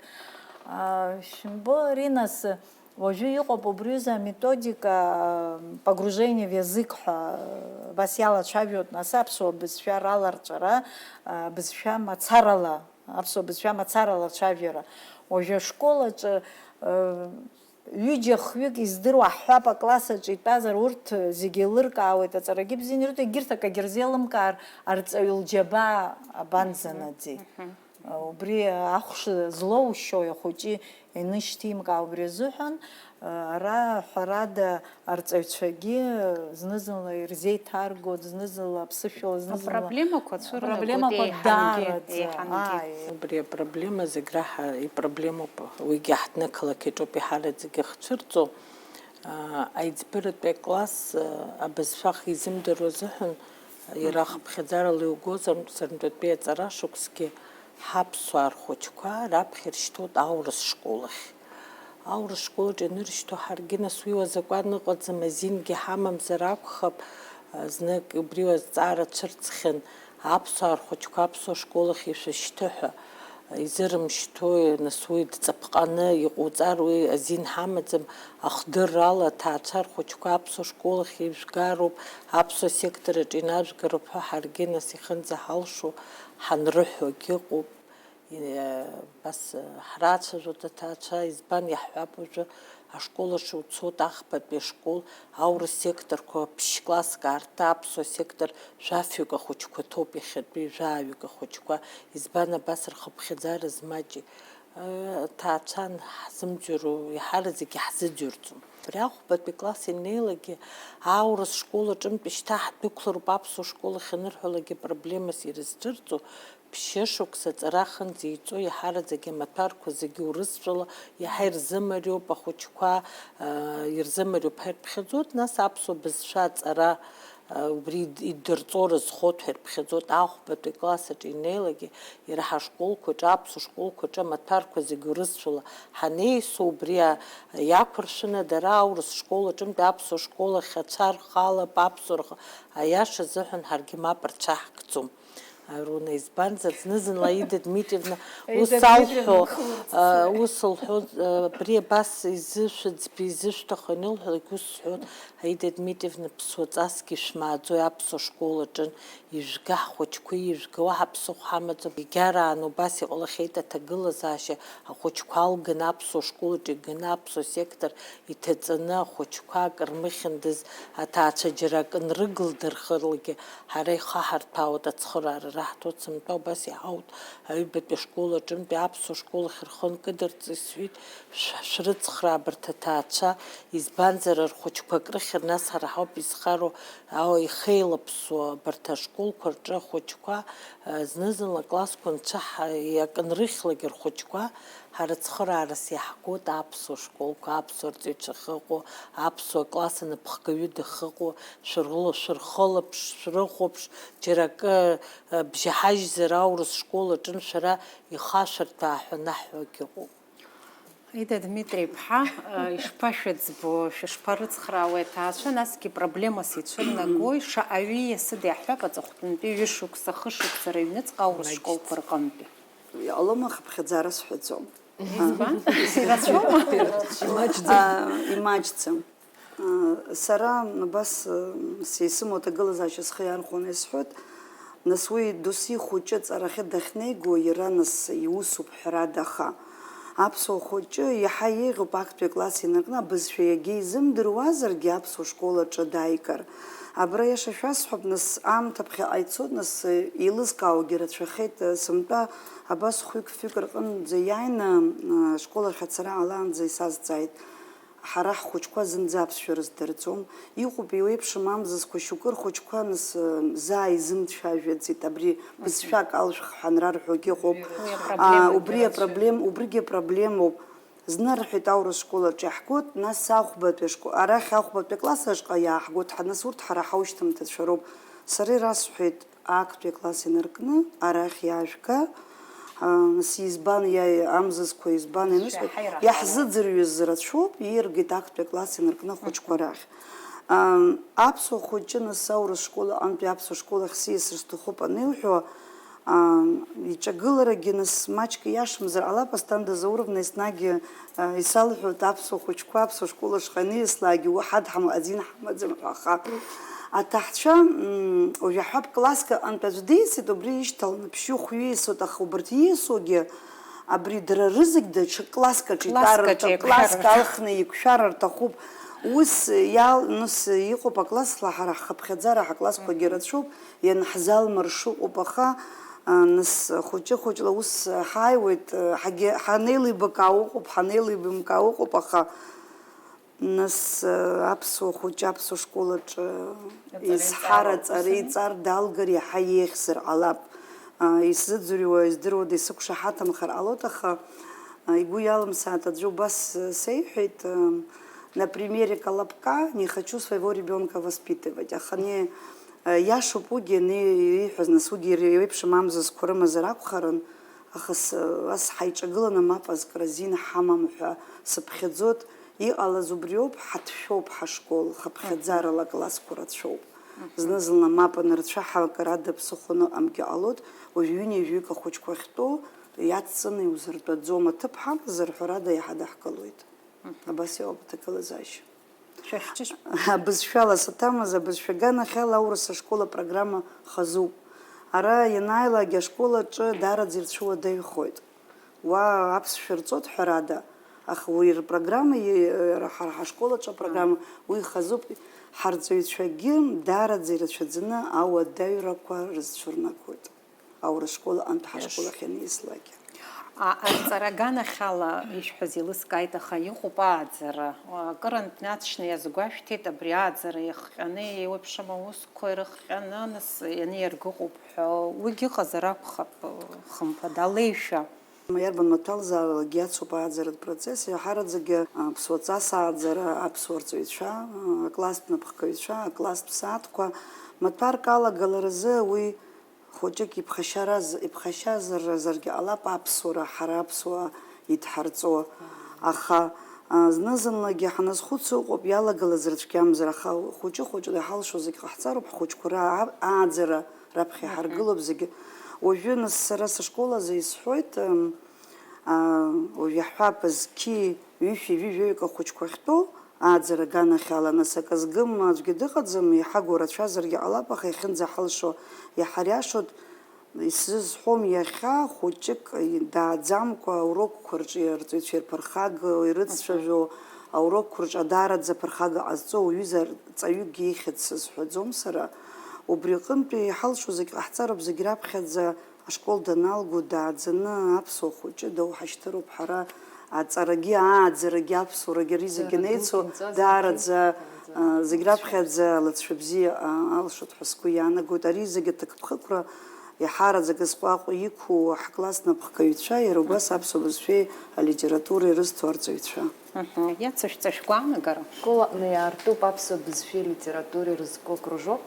А, шәымбо, ари нас, уажәы иҟоуп убри аҩыза аметодика, а, погружение в язык ҳәа, а, абас иалацәажәоит, нас аԥсуа бызшәа раларҵәара, а, бызшәа мацарала, аԥсуа бызшәа мацарала ацәажәара. Уажәы ашкол аҿы, а, Ҩыџьа-хҩык издыруа ҳҳәап, акласс аҿы итәазар, урҭ зегьы еилыркаауеит, аҵарагьы бзианы ирыҭо, егьырҭ акагьы рзеилымкаар, арҵаҩы лџьабаа абанӡанаӡеи? Мгм. Убри ахәша злоушьои ахәыҷы ианышьҭимкаа, убри азыҳәан, ара, ҳәарада, арҵаҩцәагьы зны-зынла ирзеиҭаргоит, зны-зынла аԥсышәала, зны-зынла Апроблемақәа цәырнагоит, апроблемақәа еиҳангьы, даараӡа, еиҳангьы. Ааи. Убри апроблема зегь раҳа ипроблемоуп, уигьы ҳҭнықалақь иҿоуп иҳараӡагьы ахцәырҵо. Аа, аиҵбыратәи акласс, аа, абызшәа ахьизымдыруа азыҳәан, иара хыԥхьаӡарала иугозар, сынтәатәи аҵара шықәсгьы ҳаԥсуаа рхәыҷқәа раԥхьа иршьҭуеит аурыс школ ахь. Аурыс школ аҿы ианыршьҭуа ҳаргьы нас уи уа азакәан ыҟаӡам, азингьы ҳамамзар акәхап, знык убри уа азҵаара цәырҵхьан, аԥсуаа рхәыҷқәа аԥсуа школ ахь ишәышьҭы ҳәа, изырымшьҭуеи, нас уи дҵаԥҟаны иҟоуҵар, уи азин ҳамаӡам, ахдыррала аҭаацәа рхәыҷқәа аԥсуа школ ахь ижәгароуп, аԥсуа сектор аҿы инажәгароуп ҳәа ҳаргьы нас ихынӡаҳалшо ҳанрыҳәогь ыҟоуп. Иа-, абас, ҳрацәажәоит аҭаацәа, избан иаҳҳәап уажәы, ашкол аҿы уцоит, ахԥатәи ашкол, аурыс секторқәа ԥшь-класск аарты, аԥсуа сектор жәафҩык ахәыҷқәа ҭоуп иахьатәи, жәаҩык ахәыҷқәа, избан абас рхыԥхьаӡара змаҷи? Ҭаацәан ҳзымӡырҩу, иаҳараӡакгьы ҳзыӡырҩӡом. Абри ахәбатәи класс инеилагьы аурыс школ аҿынтә шьҭа ҳдәықәлароуп аԥсуа школ ахь анырҳәалакгьы проблемас ирыздырӡо, ԥшьышықәса аҵара ахьынӡеиҵо, иаҳараӡакгьы амаҭәарқәа зегьы урысшәала иаҳа ирзымариоуп ахәыҷқәа, ирзымариоуп ҳәа ирԥхьаӡоит, нас аԥсуа бызшәа аҵара убри идырҵо рызхоит ҳәа ирԥхьаӡоит, ахәбатәи класс аҿы инеилагьы, иара ҳашколқәа аҿы, аԥсуа школқәа аҿы амаҭәарқәа зегьы урысшәала ҳанеисо, убри иақәыршәаны дара аурыс школ аҿынтә аԥсуа школ ахь ацәа рхалап, аԥсуа рхы, аиаша азыҳәан ҳаргьы мап рцәаҳкӡом. Аруна, избанзар, зны-зынла Аида Дмитриевна ус алҳәо, ус лҳәо, абри абас изышәыӡбеи изышәҭаху анылҳәалак ус сҳәоит, Аида Дмитриевна, ԥсуаҵасгьы шәмааӡои аԥсуа школ аҿы? Ижәга ҳхәыҷқәеи, ижәга уаҳа ԥсыхәа ҳамаӡам. Егьараан убас иҟалахьеит аҭагылазаашьа, ахәыҷқәа алганы аԥсуа школ аҿы иганы аԥсуа сектор иҭаҵаны ахәыҷқәа акы рмыхьындаз, аҭаацәа џьара акы нрыглдырхырлагьы ҳара ихаҳарҭәаауеит, ацхыраара раҳҭоит, сынтәа убас иаҳауеит аҩбатәи ашкол аҿынтәи аԥсуа школ ахь рхы нкыдырҵо, исҳәеит, шә-, шәрыцхраа абарҭ аҭаацәа, избанзар рхәыҷқәа акрыхьыр, нас ҳара ҳауп изхароу, Ау, ихеилаԥсуа абарҭ ашколқәа рҿы ахәыҷқәа, зны-зынла аклассқәа нцәа ҳа-, иакынрыхьлак рхәыҷқәа, ҳара цхыраарас иаҳгоит аԥсуа школқәа, аԥсуа рҵаҩцәа ахьыҟоу, аԥсуа класс аныԥхгаҩы дахьыҟоу, шәыргыло, шәырхылаԥш, шәрыхәаԥш, џьара акы, бжьаҳажьзар аурыс школ аҿын шәара ихашәырҭәаа ҳәа анаҳҳәогь ыҟоуп. Аида Дмитри-иԥҳа, ишԥашәыӡбо, шәышԥарыцхраауеи аҭаацәа, насгьы проблемас ицәырнагои, шаҟаҩы иасыда иаҳҳәап, аҵыхәтәантәи ҩышықәса, хышықәса рыҩныҵҟа аурыс школқәа рҟынтәи? Иҟалома, хыԥхьаӡара сҳәаӡом. Избан? Ирацәоума? Имаҷӡам. А, имаҷӡам. Сара абас, сеисымоу аҭагылазаашьа схы иархәаны исҳәоит, нас уи досу ихәыҷы аҵарахьы дахьнеиго иара нас иусуп ҳәарада, аха аԥсуа хәыҷы иаҳа еиӷьуп актәи акласс инаркны, абызшәа иагьа изымдыруазаргьы аԥсуа школ аҿы дааигар. Абра иаша шәасҳәап, нас аамҭа ԥхьаҟа ицоит, нас еилызкаауагьы рацәахеит, сынтәа абас хәҩык-фҩык рҟынӡа иааины, ашкол ахь ацара ҟалаанӡа исазҵааит. Ҳара ҳхәыҷқәа зынӡа аԥсшәа рыздырӡом. Иҟоуп еиуеиԥшым амзызқәа шьоукы рхәыҷқәа нас, заа изымцәажәаӡеит, абри бызшәак алшәх ҳәа анрарҳәогьы ыҟоуп. Уи апроблема Аа, убри џьара апроблем-, убригьы апроблемоуп. Зны рҳәеит аурыс школ аҿы иаҳгоит, нас ахәбатәи ашкол, арахь ахәбатәи акласс ашҟа иааҳгоит, ҳа-, нас урҭ ҳара ҳаушьҭымҭацәа роуп. Сара ирасҳәеит, актәи акласс инаркны арахь иаажәга, а, нас избан иа-, амзызқәа избан ианысҳәа, Шәаҳаирахалоит. Иаҳзыӡырҩыз рацәоуп, ииаргеит актәи акласс инаркны ахәыҷқәа рахь. А, аԥсуа хәыҷы нас аурыс школ аҟынтәи аԥсуа школ ахь сиасыр сҭахуп анилҳәо, а, иҿагыларагьы нас маҷк иашамзар ҟалап, Асҭанда Зауровна, еснагь, а, исалҳәоит аԥсуа хәыҷқәа аԥсуа школ ашҟа ианыслакгьы уаҳа дҳам-, азин ҳамаӡам ҳәа, аха Аҭаҳцәа, м, уажәы ҳәа класск аҟынтә аӡә дицит, убри ишьҭаланы ԥшьҩы-хәҩы исоит, аха убарҭ ииасуагьы абри дара рызегь даҽа класск аҿы Класск итәар аҿы рҭахуп, класск еиқәшәар. Алхны еиқәшәар рҭахуп. Ус иал-, нас иҟоуп аклассла, ҳара ҳхыԥхьаӡара ҳаклассқәагьы Мгм. рацәоуп, ианҳзалмыршо ыҟоуп, аха, а, нас хәыҷы-хәыҷла ус ҳааиуеит, ҳагьы-, ҳанеилибакаауа ыҟоуп, ҳанеилибамкаауа ыҟоуп, аха Нас, э, аԥсуа хәыҷы аԥсуа школ аҿы Аҵара изҳар, иҵароуп, аҵара ус ами? Иҵар, далгар иаҳа иеиӷьзар ҟалап. А, исзыӡырҩуа, издыруада, исықәшаҳаҭымхар ҟалоит, аха, а, игәы иалымсааит аӡәы убас, э, сеиҳәеит, э, на примере Колобка: «Не хочу своего ребёнка воспитывать». Аха не, э, иашоуп уигьы, ани ииҳәаз, нас уигьы иреиуеиԥшым амзызқәа рымазар акәхарын, аха с-, ас ҳаиҿагыланы мап азкра азин ҳамам ҳәа сыԥхьаӡоит. Иҟалаз убриоуп, ҳаҭшәоуп ҳашкол, хыԥхьаӡарала аклассқәа рацәоуп. Мгм. Зны-зынла мап анырцәаҳа, акыр ада ԥсыхәа аныҟамгьы ҟалоит, уажә ҩынҩажәаҩык ахәыҷқәа ахьтәоу иацҵаны иузыртәаӡом, аҭыԥ ҳамазар, ҳәарада, иаҳа даҳкылоит. Мгм. Абас иҟоуп аҭагылазаашьа. Шәахьчышә- Абызшәала саҭамыз, абызшәа аганахьала аурыс ашкол апрограмма хазуп. Ара ианааилак ашкол аҿы даараӡа ирцәыуадаҩхоит. Уа аԥсшәа рҵоит ҳәарада, аха уи рпрограмма, и-, ра-, ҳара ҳашкол аҿы апрограмма, уи хазуп, ҳарҵаҩцәагьы даараӡа ирацәаӡаны ауадаҩрақәа рызцәырнагоит. Аурыс школ аҟынтә ҳашкол Иаш. Ахь ианиаслак. А, арҵара аганахьала ишәҳәаз еилыскааит, аха иҟоуп ааӡара. Акырынтә наҵшьны иазгәашәҭеит, абри ааӡара иахҟьаны еиуеиԥшым аусқәа ирыхҟьаны, нас ианиаргыҟоуп ҳәа, уигьы ыҟазар акәхап, хымԥада, алеишәа. Иарбан маҭәалзаалак иацуп ааӡаратә процесс, еиҳараӡакгьы аԥсуа ҵас ааӡара, аԥсуа рҵаҩцәа, акласстә напхгаҩцәа, акласстә сааҭқәа, маҭәарк алагаларазы уи хәыҷык иԥхашьараз-, иԥхашьазаргьы ҟалап аԥсуара, ҳара аԥсуаа идҳарҵо. Аха, а, зны-зынлагьы ҳаназхәыцо ыҟоуп, иалагалаз рыцәгьамзар, аха хәыҷы-хәыҷла иҳалшо зегь ҟаҳҵароуп, ҳхәыҷқәа раа-, ааӡара раԥхьа Мгм. иҳаргылоуп зегьы. Уажәы нас сара сышкол азы исҳәоит, ам, а, уажә иаҳҳәап, зқьи ҩышәи ҩажәаҩык ахәыҷқәа ахьтәоу, ааӡара аганахьала, нас акы згым аӡәгьы дыҟаӡам, иҳагу рацәазаргьы ҟалап, аха иахьынӡаҳалшо иҳариашоит. Исзызҳәом иахьа хәыҷык дааӡамкәа аурокқәа рҿы арҵаҩцәа ирԥырхагоу, ирыццәажәо, аурокқәа рҿы адаараӡа аԥырхага ҟазҵо уҩыза рҵаҩыкгьы ихьӡ сызҳәаӡом сара. Убри аҟынтәи иҳалшо зегь ҟаҳҵароуп, зегь раԥхьаӡа ашкол даналго дааӡаны аԥсуа хәыҷы доуҳашьҭыроуп ҳара, аҵарагьы, ааӡарагьы, аԥсуарагьы, ари зегь Ҵара анеицу, дуқәа нҵәазаргьы даараӡа, дааӡа. а, зегь раԥхьаӡа алыҵшәа бзиа, а, алшоит ҳәа сгәы иаанагоит. Ари зегь аҭакԥхықәра иаҳараӡак азҟәаҟәа иқәу ҳкласс напхгаҩцәа, иара убас аԥсуа бызшәеи алитературеи рызҭо арҵаҩцәа. Мгм. Иацышәҵа шәгәаанагара? Школ аҟны иаартуп аԥсуа бызшәеи литературеи рызку акружок.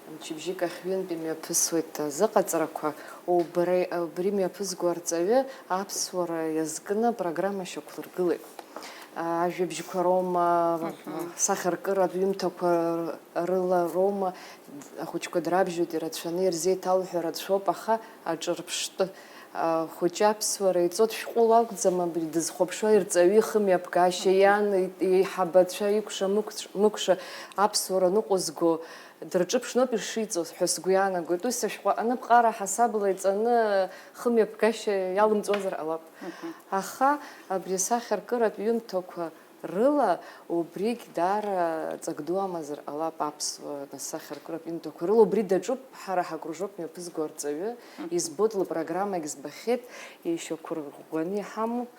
Мчыбжьык ахь ҩынтә имҩаԥысуеит азыҟаҵарақәа. Убри, убри мҩаԥызго арҵаҩы аԥсуара иазкны апрограмма шьақәлыргылеит. Ажәабжьқәа роума, Мгм. сахьаркыратә ҩымҭақәа рыла роума, ахәыҷқәа драбжьоит, ирацәаны ирзеиҭалҳәо рацәоуп, аха аҿырԥштәы. Ахәыҷы аԥсуара иҵоит, шәҟәыла акәӡам абри дызхәаԥшуа, ирҵаҩы ихымҩаԥгашьа, иан, и-, иеиҳабацәа икәша-мыкәш-, мыкәша аԥсуара ныҟәызго, дырҿыԥшноуп ишиҵоз ҳәа сгәы иаанагоит. Ус ашәҟәы аныԥҟара ҳасабла иҵаны хымҩаԥгашьа иалымҵуазар ҟалап. Мгм. Аха абри асахьаркыратә ҩымҭақәа рыла убригь даара ҵак ду амазар ҟалап аԥсуа насахьаркыратә ҩымҭақәа рыла. Убри даҿуп ҳара ҳакружок мҩаԥызго арҵаҩы, Мгм. избоит лыпрограммагь збахьеит, ишьақәырӷәӷәаны иҳамоуп.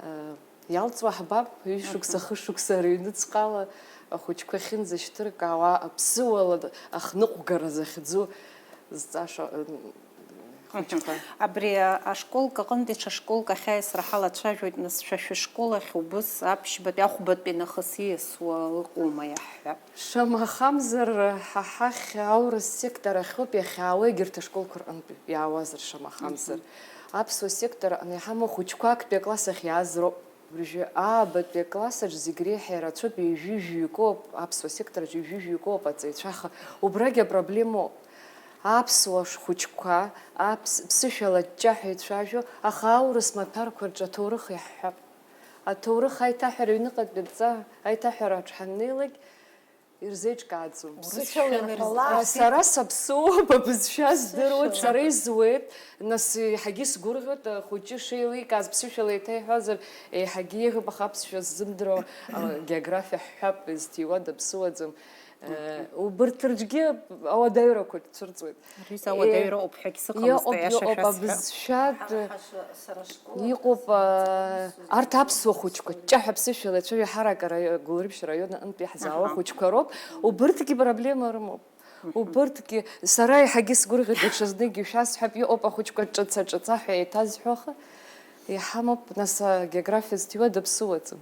Э, иалҵуа ҳбап, ҩышықәса, Мгм. хышықәса рыҩныҵҟала ахәыҷқәа ахьынӡашьҭыркаауа, аԥсыуала ахныҟәгара захьӡу зҵаша, э, Мгм. хәыҷқәа. Абри ашколк аҟынтәи ҽа школк ахь аиасра ҳалацәажәоит, нас, шәа шәышкол ахь убыс аԥшьбатәи, ахәбатәи нахыс ииасуа ыҟоума, иаҳҳәап? Шамахамзар, ҳа ҳахь аурыс сектор ахьоуп иахьаауа, егьырҭ ашколқәа рҟынтә иаауазар, шамахамзар. Мгм. Аԥсуа сектор аҟны иҳамоу хәыҷқәа актәи акласс ахь иааз роуп. Уажәы аабатәи аклассаҿ зегь реиҳа ирацәоуп, ҩажәи жәаҩыкоуп, аԥсуа сектораҿ ҩажәи жәаҩыкоуп аҵаҩцәа, аха убрагь апроблемоуп. Аԥсуа ш-, хәыҷқәа аԥс-, ԥсышәала ҷҷаҳәа ицәажәо, аха аурыс маҭәарқәа рҿы аҭоурых иаҳҳәап. Аҭоурых аиҭаҳәара аҩныҟатәи адҵа, аиҭаҳәара аҿы ҳаннеилак, ирзеиҿкааӡом. Урысшәа Ԥсышәала ирҳәалак. Сара саԥсыуоуп, абызшәа здыруеит, Ԥсышәала. сара изуеит, нас еиҳагьы сгәырӷьоит, ахәыҷы шеиликааз ԥсышәала еиҭаиҳәазар, еиҳагьы еиӷьуп, аха аԥсшәа ззымдыруа, а, географиа ҳҳәап, изҭиуа даԥсыуаӡам. Э, убырҭ рҿгьы ауадаҩрақәа цәырҵуеит. Ари Э, ауадаҩра ауп ҳәагь сыҟамызт, иҟоуп, аиаша иҟоуп, шәасҳәап. Абызшәа д-, Ҳара ҳаша-, сара школ иҟоуп, аҟны а, сусу арҭ аԥсуа хәыҷқәа, ҷҷаҳәа аԥсышәала ицәажәо, ҳаракара Гәылрыԥшь раион аҟынтәи иаҳзаауа Аҳа. хәыҷқәа роуп, убырҭгьы проблема рымоуп. Мгм. Убырҭгьы, сара еиҳагьы сгәырӷьоит, даҽазныкгьы шәасҳәап, иҟоуп ахәыҷқәа ҿыц-аҿыц аҳәа еиҭазҳәо, аха иҳамоуп, нас, агеографиа зҭиуа даԥсыуаӡам.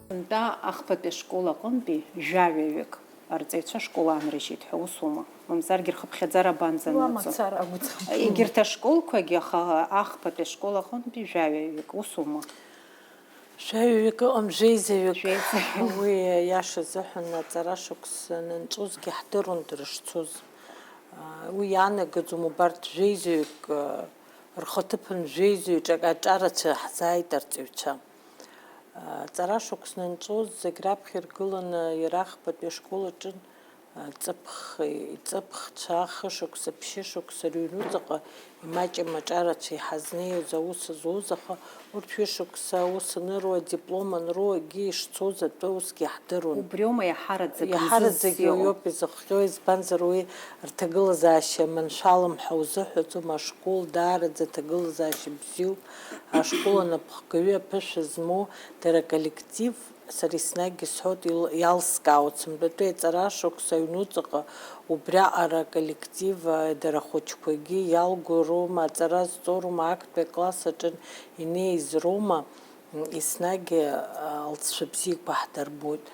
Сынтәа ахԥатәи ашкол аҟынтәи жәаҩаҩык арҵаҩцәа ашкол аанрыжьит ҳәа усума? Мамзаргьы рхыԥхьаӡара абанӡанаӡо? Уа мацара акәӡам. Егьырҭ ашколқәагьы, аха ахԥатәи ашкол аҟынтәи жәаҩаҩык усума? Жәаҩаҩык ыҟам, жәеизаҩык. Жәеизаҩык. Уи, иаша азыҳәан, аҵара шықәс анынҵәозгьы ҳдыруан дрышцоз. Уи иаанагаӡом убарҭ жәеизаҩык рхаҭыԥан жәеизаҩ ҿак аҿарацәа ҳзааит арҵаҩцәа. Аҵара шықәс анынҵәоз зегь раԥхьа иргыланы иара ахԥатәи ашкол аҿы Ҵыԥх, ҵыԥхцәа хышықәса, ԥшьышықәса рыҩнуҵаҟа имаҷым аҿарацәа иҳазнеиуаз аус зуаз, аха урҭ ҩышықәса аус аныруа, адиплом анруа, акгьы ишцоз атәы усгьы иаҳдыруан. Убриоума иаҳараӡак Иаҳараӡак мзыззиоу? Иоуп изыхҟьо, избанзар уи рҭагылазаашьа маншәалам ҳәа узыҳәаӡом, ашкол даараӡа аҭагылазаашьа бзиоуп, ашкол анапхгаҩы аԥышәа змоу дара аколлектив, сара еснагь исҳәоит, ил-, иалскаауеит, сынтәатәи аҵара шықәса аҩнуҵаҟа убриаҟара аколлектив, а, дара ахәыҷқәагьы иалго роума, аҵара зҵо роума, актәи акласс аҿы инеиз роума, м, еснагь, а, алҵшәа бзиақәа ҳдырбоит.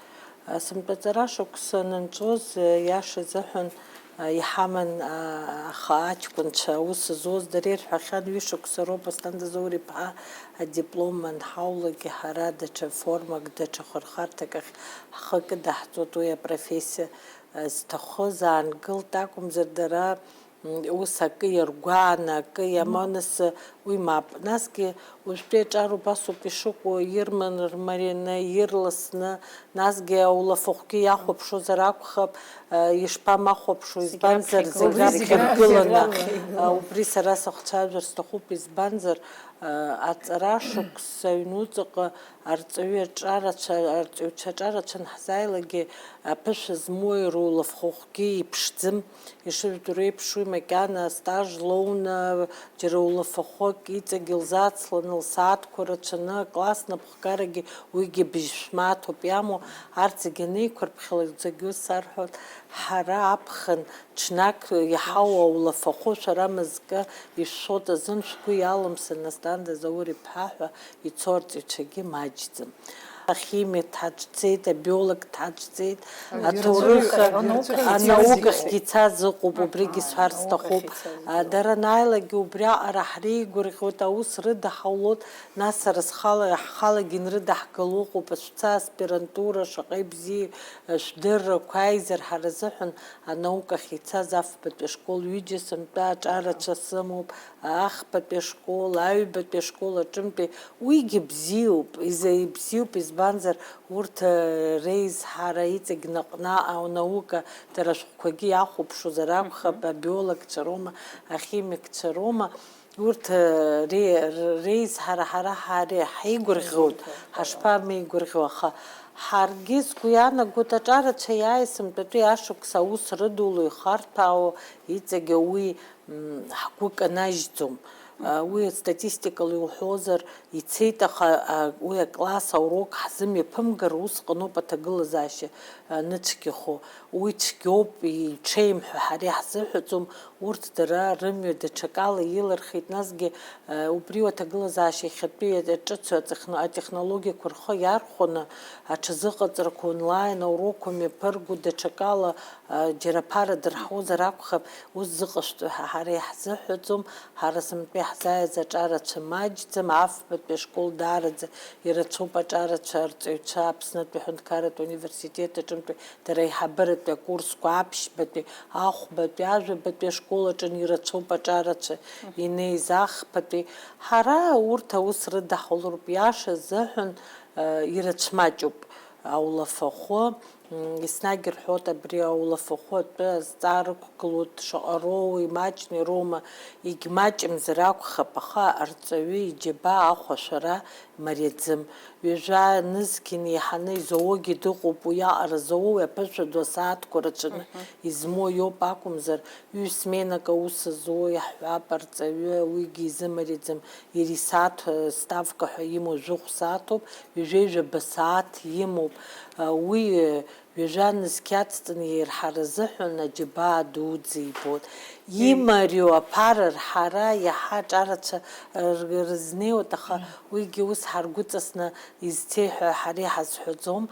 А, сынтәа аҵара шықәса анынҵәоз, а, иаша азыҳәан, а, иҳаман, а, аха аҷкәынцәа аус зуаз, дара ирҳәахьан, ҩышықәса роуп Асҭанда Заур-иԥҳа адиплом анҳаулакгьы, ҳара даҽа формак, даҽа хырхарҭак ахь ҳхы кыдаҳҵоит, уи апрофессиа, а, зҭахыз аангылт акәымзар, дара, м, ус акы иаргәааны, акы иамоу, нас, уи мап. Насгьы уажәтәи аҿар убасоуп ишыҟоу, ирманы, рмарины, ирласны, насгьы аулафахәгьы иахәаԥшуазар акәхап, а, ишԥамахәаԥшуа, Зегь избанзар, раԥхьа зегь игылоуп. Раԥхьа Зегь иргыланы, раԥхьа игылоуп. А, убри сара сахцәажәар сҭахуп, избанзар, а, аҵара шықәса аҩнуҵаҟа арҵаҩы аҿарацәа, арҵаҩцәа аҿарацәа анҳзааилакгьы, аԥышәа змоу иара улафахәгьы иԥшӡым. Ишыжәдыруа еиԥш, уи макьана астаж лоуны, џьара улафахәык иҵегь илзацланы, лсааҭқәа рацәаны, акласс напхгарагьы уигьы быжь шәмаҭоуп иамоу, арҭ зегьы анеиқәырԥхьалак, зегьы ус сарҳәоит, ҳара аԥхын ҽнак иаҳау аулафахәы шәара мызкы ишәшәоит азын шәгәы иалымсын, Асҭанда Заур-иԥҳа ҳәа ицо арҵаҩцәагьы маҷӡам. Ахимиа дҳацәцеит, абиолог дҳацәцеит, Аиура-, аҭоурых, анаукахь анаукахьгьы ицаз ыҟоуп, Аҳа, убригьы сҳәар анаукахь сҭахуп. ицаз А, ыҟоуп. Дара анааилакгьы убриаҟара ҳреигәырӷьоит, аус рыдаҳаулоит, нас сара схала, ҳхалагьы инрыдаҳгало ыҟоуп, шәца аспирантура, шаҟа ибзиоу, шәдыррақәа аизар, ҳара азыҳәан анаукахь ицаз афбатәи ашкол ҩыџьа сынтәа аҿарацәа сымоуп, ахԥатәи ашкол, аҩбатәи ашкол аҿынтәи, уигьы бзиоуп, иза-, ибзиоуп, избанзар, урҭ, э, реизҳара иҵегь наҟ-наҟ анаука, дара ашәҟәқәагьы иахәаԥшуазар акәхап, Мгм. Абиологцәа роума, ахимикцәа роума, урҭ, э, ре-, р-, реизҳара ҳара ҳари ҳаигәырӷьоит, Ҳаигәырӷьоит, ҳашԥамеигәырӷьо, аха ҳаргьы сгәы иаанагоит аҿарацәа иааи сынтәатәи ашықәс аус рыдуло ихарҭәаау иҵегь уи м, ҳгәы канажьӡом. А, уи астатистикала иуҳәозар, ицеит, аха, а, уи акласс аурок ҳзымҩаԥымгар, усҟаноуп аҭагылазаашьа, а, ныцәгьахо. Уи цәгьоуп, иҽеим ҳәа ҳара иаҳзыҳәаӡом, урҭ дара рымҩа даҽакала илырхит, насгьы, а, убри аҭагылазаашьа иахьатәи ҿыцу атехно-, атехнологиақәа рхы иархәаны, аҽазыҟаҵарақәа онлайн аурокқәа мҩаԥырго, даҽакала, а, џьара аԥара дырҳаузар акәхап, ус зыҟашәҵо ҳәа ҳара иаҳзыҳәаӡом, ҳара сынтәа иаҳзааиз аҿарацәа маҷӡам, афбатәи ашкол даараӡа ирацәоуп аҿарацәа арҵаҩцәа Аԥснытәи аҳәынҭқарратә университет аҿынтәи дара аиҳабыратәи акурсқәа аԥшьбатәи, ахәбатәи, ажәабатәи ашкол аҿы ирацәоуп аҿарацәа инеиз ахԥатәи. Ҳара урҭ аус рыдаҳулароуп, иаша азыҳәан, э, ирацәмаҷуп аулафахәы. М, еснагь рҳәоит, абри аулафахәы атәы азҵаара ықәгылоит, шаҟа роу, имаҷны ироума, егьмаҷымзар акәхап, аха арҵаҩы иџьабаа ахәашәара мариаӡым. Ҩажәа нызқь инеиҳаны изоугьы дыҟоуп, уиаҟара зоуи аԥышәа ду асааҭқәа рацәаны Мгм. измоу иоуп акәымзар, ҩ-сменак аус зуа иаҳҳәап, арҵаҩы уигьы изымариаӡам, иара исааҭ, э, ставка ҳәа имоу жәохә сааҭоуп, ҩажәеи жәаба сааҭ имоуп. Э, уи, э, ҩажәа нызқь ацҵаны иаирҳара азыҳәан аџьабаа дуӡӡа ибоит. Имариоу аԥара рҳара иаҳа аҿарацәа, э, р-, рызнеиуеит, аха уигьы ус ҳаргәыҵасны изцеи ҳәа ҳара иҳазҳәаӡом.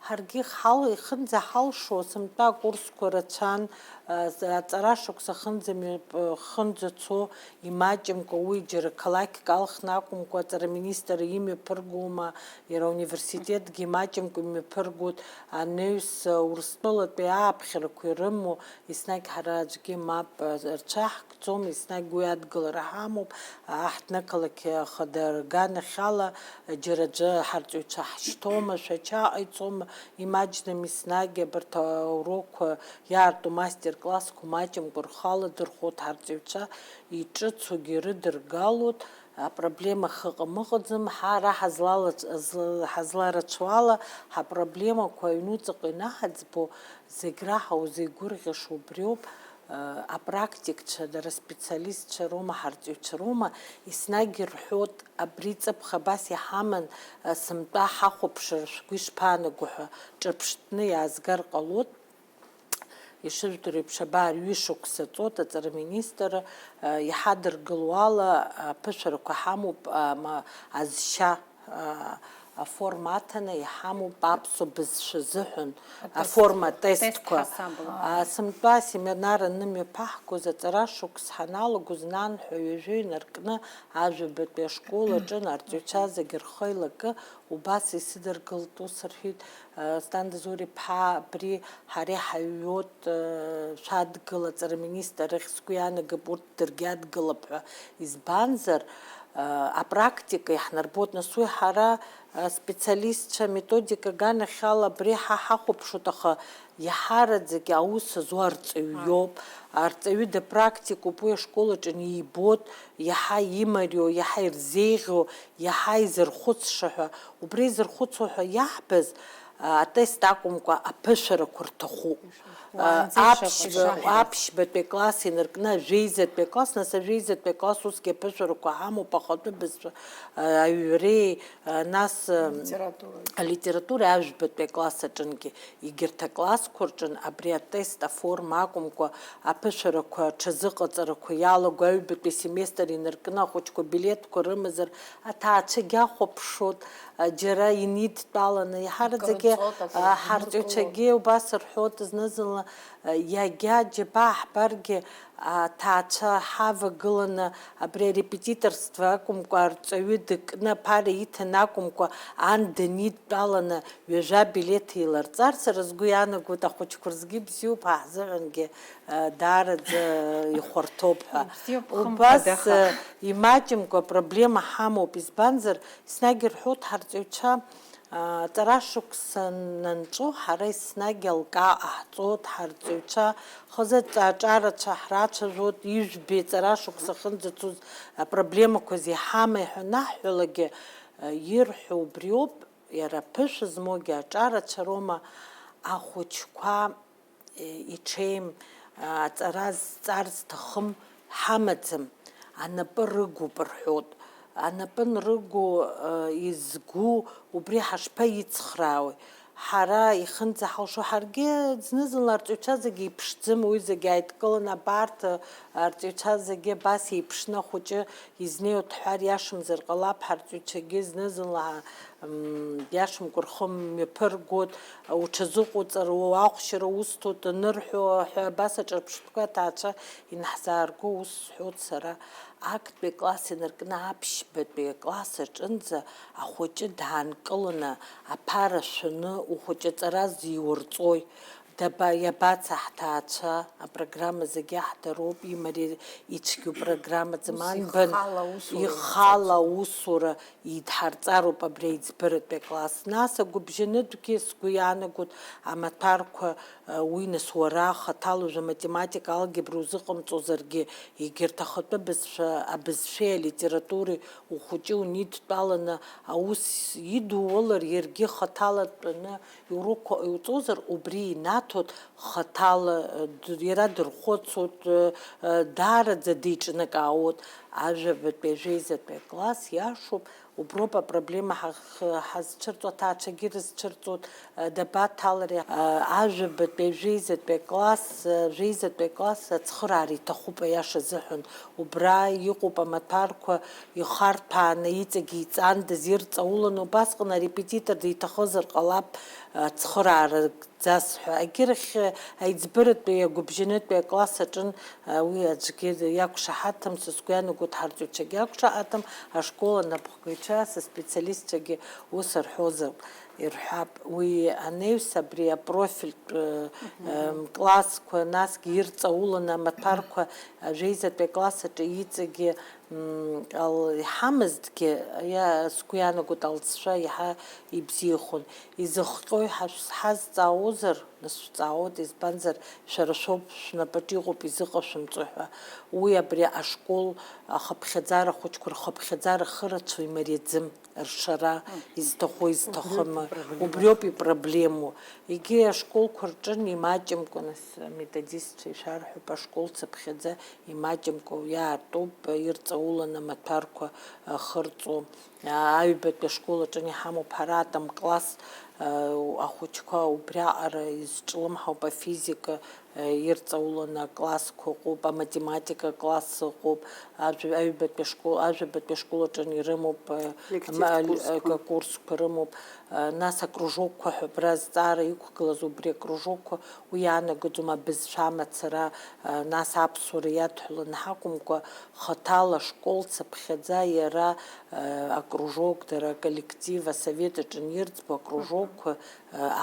Ҳаргьы ҳал-, ихынӡаҳалшо, сынтәа акурсқәа рацәан, а, з-, аҵара шықәса хынӡа мҩа-, хынӡа цо, имаҷымкәа, уи џьара қалақьк алхны акәымкәа, аҵара министр имҩаԥыргома, иара ауниверситетгьы имаҷымкәа имҩаԥыргоит, анаҩс, а, Урыстәылатәи ааԥхьарақәа ирымоу, еснагь ҳара аӡәгьы мап, а, рцәаҳкӡом, еснагь уи адгылара ҳамоуп, а, ҳҭнықалақь ахада рганахьала, џьара аӡәы ҳарҵаҩцәа ҳшьҭоума, шәача ҟаиҵома, Имаҷӡам, еснагь абарҭ аурокқәа иаарту мастер-классқәа маҷымкәа рхы аладырхәуеит, ҳарҵаҩцәа иҿыцугьы ирыдыргалоит, апроблема хыҟам ыҟаӡам, ҳара ҳазлалац-, зла-, ҳазларацәоу ала, ҳапроблемақәа аҩнуҵаҟа инаҳаӡбо, зегь раҳауа, зегь гәырӷьаша убриоуп, апрактикцәа, дара специалистцәа роума, ҳарҵаҩцәа роума, еснагь ирҳәоит, абри ҵыԥх абас иҳаман, сынтәа ҳахәаԥшыр шәгәы ишԥаанаго ҳәа ҿырԥштәны иаазгар ҟалоит. Ишыжәдыруа еиԥш, абар, ҩышықәса ҵуеит аҵара министр, иҳадыргыло ала, аԥышәарақәа ҳамоуп, ма, азшьа, аформа аҭаны иҳамоуп аԥсуа бызшәа азыҳәан, аформа, атестқәа. Сынтәа асеминар анымҩаԥаҳгоз, аҵара шықәс ҳаналагоз, нанҳәа ҩажәа инаркны, ажәабатәи ашкол аҿын арҵаҩцәа зегьы рхы еилакы, убас исыдыргылт, ус рҳәеит, Асҭанда Зур-иԥҳа, абри ҳара иҳаҩуеит, шәадгыл аҵара министр ахь, сгәы иаанагап, урҭ даргьы адгылап ҳәа. Избанзар, апрактика иаҳнарбоит, нас уи ҳара, специалистцәа, методика аганахьала абри ҳа ҳахәаԥшуеит, аха иаҳараӡак аус зуа арҵаҩ иоуп. Арҵаҩы дапрактикуп, уи ашкол аҿы инибоит, иаҳа имариоу, иаҳа ирзеиӷьу, иаҳа изырхәыцша ҳәа. Убри изырхәыцуа ҳәа иаҳбаз, атест акәымкәа, аԥышәарақәа рҭахуп. Уаанӡа аԥшьба-, ишыҟаз. Аԥшьбатәи акласс инаркны ажәеизатәи акласс, нас ажәеизатәи акласс усгьы аԥышәарақәа ҳамоуп, ахатәы бызшәа, аҩреи, нас, алитература, алитература, ажәбатәи акласс аҿынгьы. Егьырҭ аклассқәа рҿын абри атест аформа акәымкәа, аԥышәарақәа, аҽазыҟаҵарақәа иалаго аҩбатәи асеместр инаркны ахәыҷқәа билеҭқәа рымазар, аҭаацәагьы ахәаԥшуеит, џьара инидтәаланы, иҳараӡагьы, ҳарҵаҩцәагьы убас рҳәоит зны-зынла, иагьа џьабаа ҳбаргьы, аҭаацәа ҳавагыланы абри арепетиторство акәымкәа, арҵаҩы дыкны аԥара иҭан акәымкәа, ан данидтәаланы ҩажәа билеҭ еиларҵар, сара сгәы иаанагоит, ахәыҷқәа рзгьы бзиоуп, ҳа ҳзыҳәангьы, э, даараӡа ихәарҭоуп ҳәа. Бзиоуп, убас, хымԥада, аха, э, имаҷымкәа апроблема ҳамоуп, избанзар, еснагь ирҳәоит ҳарҵаҩцәа, э, аҵара шықәса ананҵәо, ҳара еснагь алкаа ҟаҳҵоит, ҳарҵаҩцәа хазы аҿарацәа ҳрацәажәоит, ижәбеи аҵара шықәса ахьынӡацоз апроблемақәа зеиҳамеи ҳәа анаҳҳәалакгьы, э, ирҳәо убриоуп. Иара аԥышәа змоугьы аҿарацәа роума, ахәыҷқәа, е, иҽеим, а, аҵара зҵар зҭахым ҳамаӡам, анапы рыгуп рҳәоит. Анапы анрыгу, а, изгу убри ҳашԥаицхраауеи? Ҳара ихынӡаҳалшо, ҳаргьы зны-зынла арҵаҩцәа зегьы иԥшӡам, уи зегьы ааидкыланы абарҭ, а, арҵаҩцәа зегьы абас еиԥшны ахәыҷы изнеиуа дҳәар иашамзар ҟалап, ҳарҵаҩцәагьы зны-зынла, м, иашамкәа рхы мҩаԥыргоит, уҽазыҟоуҵар, уа ахәшьара усҭоит анырҳәо ҳәа абас аҿырԥштәқәа аҭаацәа инаҳзаарго, ус сҳәоит сара, актәи акласс инаркны аԥшьбатәи акласс аҿынӡа ахәыҷы даанкыланы аԥара шәаны ухәыҷы аҵара зиурҵои? Даба-, иабацо ҳҭаацәа, апрограмма зегьы ҳдароуп, имариа ицәгьоу программаӡам, ус анбан ихала аусура ихала иҵаҵо. Аусура идҳарҵароуп абри аиҵбыратәи акласс. Нас агәыбжьанытәгьы сгәы иаанагоит амаҭәарқәа, уи нас уара хаҭала уажәы аматематика, алгебра узыҟамҵозаргьы, егьырҭ ахатәы бызшәа, абызшәеи алитературеи ухәыҷы унидтәаланы аус идуулар, иаргьы хаҭала дтәаны иурокқәа ҟаиҵозар, убри инаҭоит, хаҭала, д-, иара дырхәыцуеит, ы, ы, даараӡа деиҿнакаауеит. Ажәабатәи, ажәеизатәи акласс, иашоуп, уброуп апроблема ҳах-, ҳазцәырҵуа, аҭаацәагьы рызцәырҵуеит, ы, дабаҭалари, ы, ажәабатәи, ажәеизатәи акласс, ы, жәеизатәи акласс ацхыраара иҭахуп, аиаша азыҳәан. Убра иҟоуп амаҭәарқәа ихарҭәааны, иҵегь еиҵандаз ирҵауланы, убасҟан арепетитор диҭахызар ҟалап, ацхыраарагӡаз ҳәа. Егьырахь, аиҵбыратәи агәыбжьанытәи акласс аҿын, уи аӡәгьы иақәшаҳаҭым, са сгәы иаанагоит, ҳарҵаҩцәагьы иақәшаҳаҭым, ашкол анапхгаҩцәа, сыспециалистцәагьы ус рҳәозар. Ирҳәап, уи анаҩс абри апрофильтә, э, Мгм. эм, классқәа насгьы ирҵауланы амаҭәарқәа ажәеизатәи акласс аҿы иҵегьы, М, ал-, иҳамазҭгьы, иа-, сгәы иаанагоит, алҵшәа иаҳа ибзиахон. Изыхҟьои ҳәа шәс-, ҳазҵаауозар, нас шәҵаауеит, избанзар, шәара шәоуп, шәнапаҿы иҟоуп, изыҟашәымҵо ҳәа. Уи абри ашкол ахыԥхьаӡара, ахәыҷқәа рхыԥхьаӡара хырацәа имариаӡым, ршара, изҭаху, изҭахым. Убриоуп ипроблемоу. Егьи ашколқәа рҿы имаҷымкәа, нас, аметодистцәа ишәарҳәап, ашкол цыԥхьаӡа имаҷымкәа иаартуп, ирҵауланы амаҭәарқәа, а, хырҵо. А, аҩбатәи ашкол аҿы иҳамоуп ҳара атәым класс, а, ахәыҷқәа убриаҟара изҿлымҳауп, афизика, а, ирҵауланы аклассқәа ыҟоуп, аматематика акласс ыҟоуп, ажә-, аҩбатәи ашкол, ажәабатәи ашкол аҿы ирымоуп, а, Лективтә ама-, курсқәа. Акурсқәа рымоуп, а, нас акружокқәа ҳәа абра азҵаара иқәгылаз убри акружокқәа уи иаанагаӡом абызшәа амацара, а, нас аԥсуара иадҳәаланы ҳакәымкәа, хаҭала ашкол цыԥхьаӡа иара, а, акружок, дара аколлектив, асовет аҿы анирӡбо акружокқәа, а,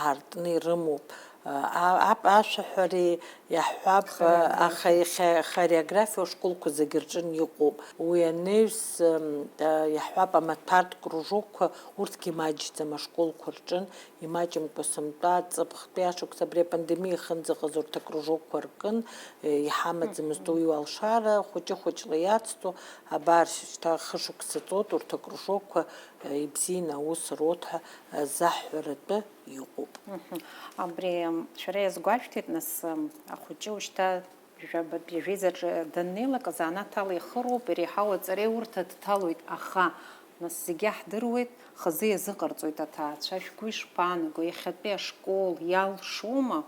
аартны ирымоуп. А, а-, ап-, ашәаҳәареи иаҳҳәап, а, аха иахьа хореографиа ашколқәа зегьы рҿы иҟоуп. Уи анаҩс, м, а, иаҳҳәап, амаҭәартә кружокқәа, урҭгьы маҷӡам ашколқәа рҿы. Имаҷымкәа сынтәа, ҵыԥхтәи ашықәс абри апандемиа ахьынӡаҟаз урҭ акружокқәа ркын, э, иҳамаӡамызт уи алшара, хәыҷы-хәыҷла иацҵо, абар шьҭа хышықәса ҵуеит урҭ акружокқәа, э, ибзианы аус руеит ҳәа, э, заҳҳәаратәы иҟоуп. Мгм. Абри, м, шәара иазгәашәҭеит, нас, м, ахәыҷы ушьҭа Жәабатәи ажәеизаҿы даннеилак, азанааҭ ала ихыроуп, иреиҳау аҵареиурҭа дҭалоит, аха, нас, зегьы иаҳдыруеит, хазы иазыҟарҵоит аҭаацәа. Шәгәы ишԥаанаго, иахьатәи ашкол иалшома,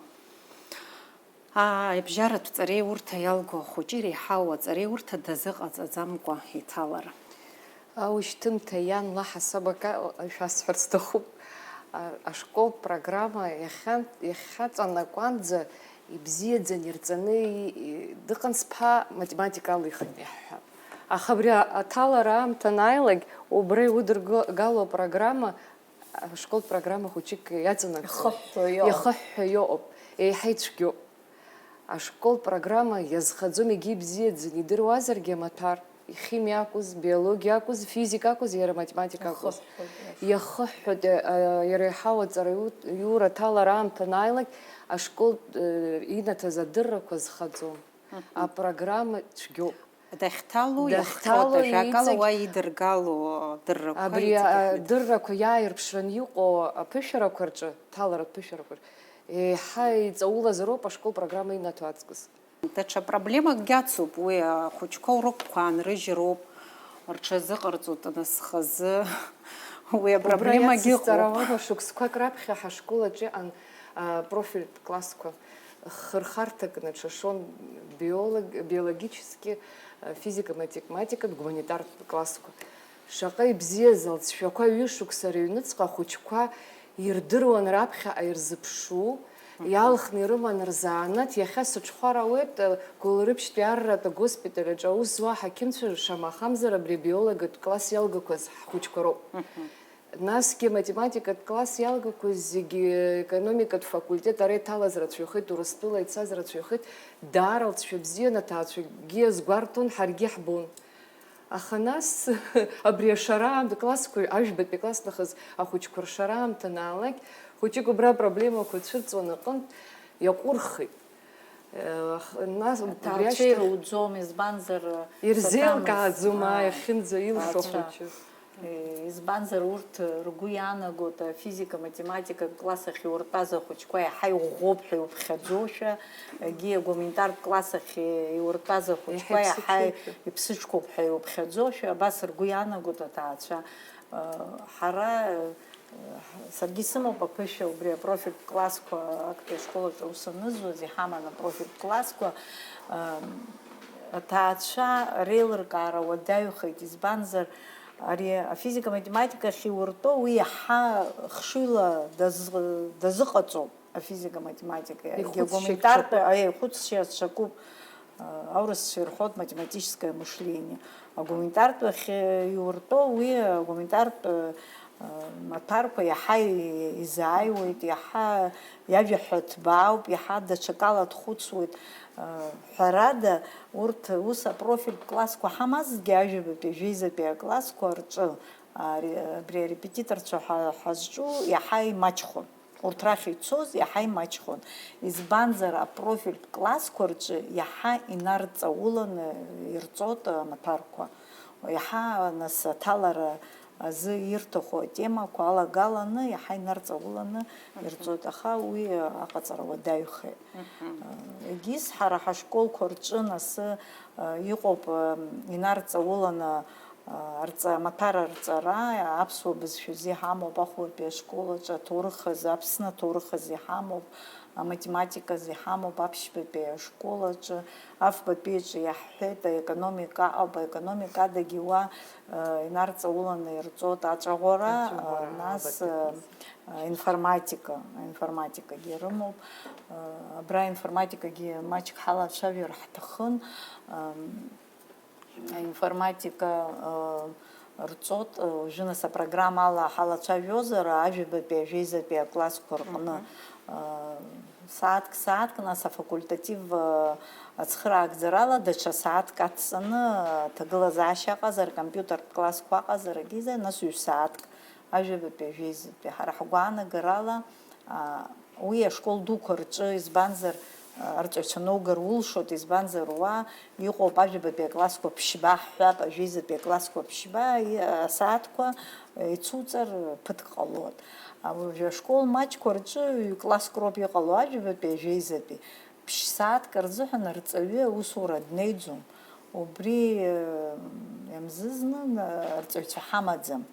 аа, абжьаратә ҵареиурҭа иалго ахәыҷы иреиҳау аҵареиурҭа дазыҟаҵаӡамкәа иҭалара? Аушьҭымҭа иан лаҳасаб акы шәасҳәарц сҭахуп. А-, ашкол программа иахьан-, иахьаҵанакуанӡа ибзиаӡан ирҵаны и-, и-, дыҟан сԥа, математика алихын иаҳҳәап. Аха абри а-, аҭалара аамҭа анааилак, убра иудыргало апрограмма ашколтә программа хәыҷык иаҵанакуеит. Ихыҳәҳәо иоуп. Ихыҳәҳәо иоуп. Еиҳа ицәгьоуп. Ашколтә программа иазхаӡом, егьа ибзиаӡаны идыруазаргьы амаҭәар, ихимиа акәыз, биологиа акәыз, физика акәыз, иара математика акәыз. Иахыҳәҳәоит, иахыҳәҳәоит, э, иара иаҳау аҵара иу-, иура аҭалара аамҭа анааилак, ашколтә, э, инаҭаз адыррақәа зхаӡом. Апрограмма цәгьоуп. Дахьҭало, дахьҭало иахҟьоит, ажәакала, иҵегь уа идыргало адыррақәа абри иҵегь адыррақәа иааирԥшраны иҟоу аԥышәарақәа рҿы, ҭаларатә ԥышәарақәа рҿы, еиҳа иҵаулазароуп ашкол программа инаҭо аҵкыс. Даҽа проблемакгьы ацуп, уи ахәыҷқәа урокқәа аанрыжьроуп, рҽазыҟарҵоит, нас хазы уи убра апроблемагьы ыҟоуп. Иацысҵарауама, шықәсқәак раԥхьа ҳашкол аҿы иҟан, а, профильтә классқәа. Хырхарҭак наҽашон биолог-, биологически, физика-математикатә гуманитартә классқәа. Шаҟа ибзиаз алҵшәақәа ҩышықәса рыҩныҵҟа ахәыҷқәа ирдыруан раԥхьаҟа ирзыԥшу, иалхны ирыман рзанааҭ, иахьа сыҽхәар ауеит, Гәылрыԥшьтәи арратә агоспиталь аҿы аус зуа аҳақьымцәа шамахамзар абри абиологатә класс иалгақәаз ҳхәыҷқәа роуп. Насгьы аматематикатә класс иалгақәаз зегьы, економикатә факультет ара иҭалаз рацәаҩхеит, Урыстәыла ицаз рацәаҩхеит, даара лҵшәа бзиан, аҭаацәагьы иазгәарҭон, ҳаргьы иаҳбон. Аха нас абри ашара аамҭа, классқәа, ажәбатәи акласс нахыс ахәыҷқәа ршара аамҭа анаалак, хәыҷык убра апроблемақәа цәырҵуан аҟынтә, иаҟәырхит. Э, ах-, нас убри аҭаацәа ашьҭахь ируӡом, избанзар, ирзеилкааӡом, саҭамыз, аа, иахьынӡа илшо аҭаацәа, ахәыҷы. Э, избанзар, урҭ ргәы иаанагоит, афизика, математика класс ахь иуртәаз ахәыҷқәа иаҳа иӷәӷәоуп ҳәа иуԥхьаӡошәа, егьи агуманитартә класс ахь иуртәаз ахәыҷқәа иаҳа иаҳа иԥсыҽқәоуп ҳәа иуԥхьаӡошәа, абас ргәы иаанагоит аҭаацәа. Э, ҳара, э, Саргьы исымоуп аԥышәа, убри апрофильтә классқәа, актәи ашкол аҿы аус анызуаз, иҳаман апрофильтә классқәа, ам, аҭаацәа реилыркаара уадаҩхеит, избанзар, ари афизика-математика ахь иуртәо, уи иаҳа хшыҩла даз-, дазыҟаҵоуп, афизика-математика. Ихәыцшьагь агуманитартә, ҽакуп. Аи, ихәыцшьа ҽакуп. Аурысцәа ирҳәоит математическое мышление. Агуманитартә ахь иуртәо, уи агуманитартә, э, Маҭәарқәа иаҳа изааиуеит, иаҳа иажәа ҳәа ҭбаауп, иаҳа даҽакала дхәыцуеит. Ҳәарада, урҭ ус апрофильтә классқәа ҳамазҭгьы, ажәабатәи, ажәеизатәи аклассқәа рҿы ари, абри арепетиторцәа ҳәа ҳазҿу иаҳа имаҷхон. Урҭ рахь ицоз иаҳа имаҷхон. Избанзар, апрофильтә классқәа рҿы иаҳа инарҵауланы ирҵот амаҭәарқәа. Иаҳа, нас, аҭалара азы ирҭаху атемақәа алагаланы, иаҳа инарҵауланы ирҵоит, аха уи аҟаҵара уадаҩхеит. Егьыс ҳара ҳашколқәа рҿы, нас, иҟоуп, инарҵауланы, арҵа-, амаҭәар арҵара, аԥсуа бызшәазы иҳамоуп, ахәбатәи ашкол аҿы аҭоурых азы, Аԥсны аҭоурых азы иҳамоуп, аматематика азы иҳамоуп, аԥшьбатәи ашкол аҿы, афбатәи аҿы иаҳҳәеит, аекономика аҟаба, аекономикадагьы уа, э, инарҵауланы ирҵот аҵәаӷәара, аҵәаӷәара, э, нас, абатәи э, э, информатика, информатикагьы ирымоуп, э, абра информатикагьы маҷк ҳалацәажәар ҳҭахын, э, Аинформатика, э, рҵот, э, уажәы нас апрограмма ала ҳалацәажәозар, ажәабатәи, ажәеизатәи аклассқәа рҟны, э, сааҭк, сааҭк, нас афакультатив, э, ацхыраагӡарала даҽа сааҭк адҵаны, э, ҭагылазаашьа аҟазар, компиутертә классқәа аҟазар, агьизар, нас ҩ-сааҭк ажәабатәи, ажәеизатәи. Ҳара ҳгәаанагарала, а, уи ашкол дуқәа рҿы, избанзар, а, арҵаҩцәа ноугар улшоит, избанзар, уа иҟоуп ажәабатәи аклассқәа ԥшьба, ҳҳәап, ажәеизатәи аклассқәа ԥшьба, и-, асааҭқәа, э, ицуҵар, ԥыҭк ҟалоит. А, уажәы ашкол маҷқәа рҿы ҩ-класск роуп иҟало, ажәабатәи, ажәеизатәи. Ԥшь-сааҭк рзыҳәан арҵаҩы аусура днеиӡом. Убри, э, иамзызны, э, арҵаҩцәа ҳамаӡам.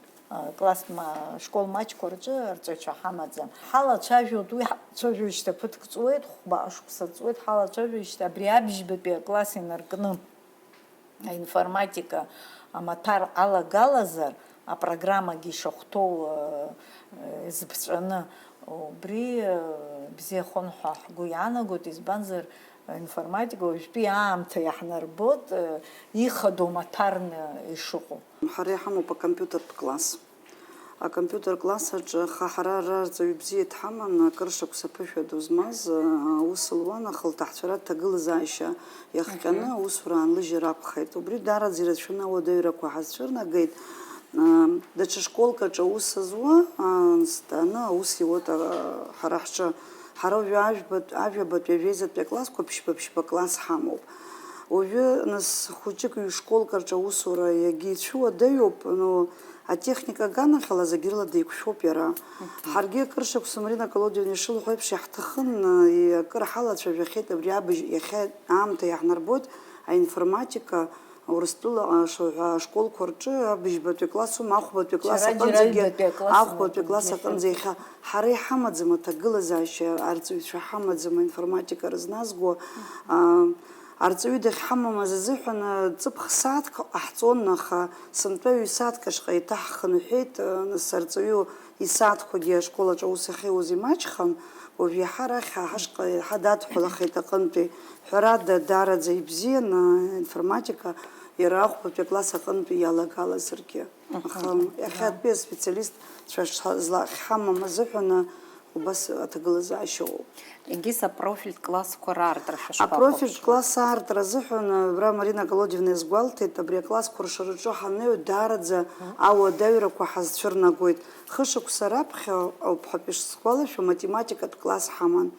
Класс ма-, школ маҷқәа рҿы арҵаҩцәа ҳамаӡам. Ҳалацәажәоит, уи ҳалацәажәоижьҭеи ԥыҭк ҵуеит, хәба шықәса ҵуеит, ҳалацәажәоижьҭеи абри абжьбатәи акласс инаркны аинформатика амаҭәар алагалазар, апрограммагьы ишахәҭоу, э, э, изыԥҵәаны, убри, э, бзиахон ҳәа ҳгәы иаанагоит, избанзар, аинформатика уажәтәи аамҭа иаҳнарбоит, э, ихадоу маҭәарны ишыҟоу. Ҳара иҳамоуп акомпиутертә класс. Акомпиутер класс аҿы аха ҳара ара арҵаҩы бзиа дҳаман, акыр шықәса ԥышәа ду змаз, аус луан, аха лҭаҳцәара ҭагылазаашьа иахҟьаны аусура аанлыжьыр акәхеит. Убри даараӡа ирацәаны ауадаҩрақәа ҳазцәырнагеит. Даҽа школк аҿы аус зуа, аны аус иуеит, ара, ҳара ҳҿы. Ҳара уажәы ажәбатә-, ажәабатәи, ажәеизатәи аклассқәа ԥшьба-ԥшьба класс ҳамоуп. Уажәы, нас, хәыҷык ҩ-школк аҿы аусура иагьицәуадаҩуп, ну, атехника аганахьала зегь рыла деиқәшәоуп иара. Ҳаргьы акыр шықәса Марина Колодиевна ишылҳәо еиԥш иаҳҭахын, и-, акыр ҳалацәажәахьеит абри абыжь, иахьа аамҭа иаҳнарбоит аинформатика, Урыстәыла, а, ш-, ҳәа ашколқәа рҿы абыжьбатәи классума, ахәбатәи класс аҟынӡагьы, ахәбатәи класс аҟынӡа иахьа ҳара иҳамаӡам аҭагылазаашьа, арҵаҩцәа ҳамаӡам аинформатика рызназго, а, арҵаҩы дахьҳамамыз азыҳәан, а, ҵыԥх сааҭк ҟаҳҵон, аха сынтәа ҩ-сааҭк ашҟа еиҭаҳхынҳәит, а, нас арҵаҩы исааҭқәагьы ашкол аҿы аус ахьиуаз имаҷхан, уажә иаҳа арахь ҳашҟа иаҳа дадҳәалахеит аҟынтәи. Ҳәарада, даараӡа ибзиан, аинформатика иара ахәбатәи акласс аҟынтәи иалагалазаргьы. Аха иахьатәи аспециалистцәа шҳа-, зла-, ҳамам азыҳәан, убас аҭагылазаашьа ыҟоуп. Егьыс апрофильтә классқәа раартра шәышԥахәаԥшуа? Апрофильтә класс аартра азыҳәан, абра Марина Колодиевна иазгәалҭеит, абри аклассқәа ршараҿы ҳаннеи, даараӡа ауадаҩрақәа ҳазцәырнагоит. Хышықәса раԥхьа ауп ҳәа ишсгәалашәо, математикатә класс ҳаман.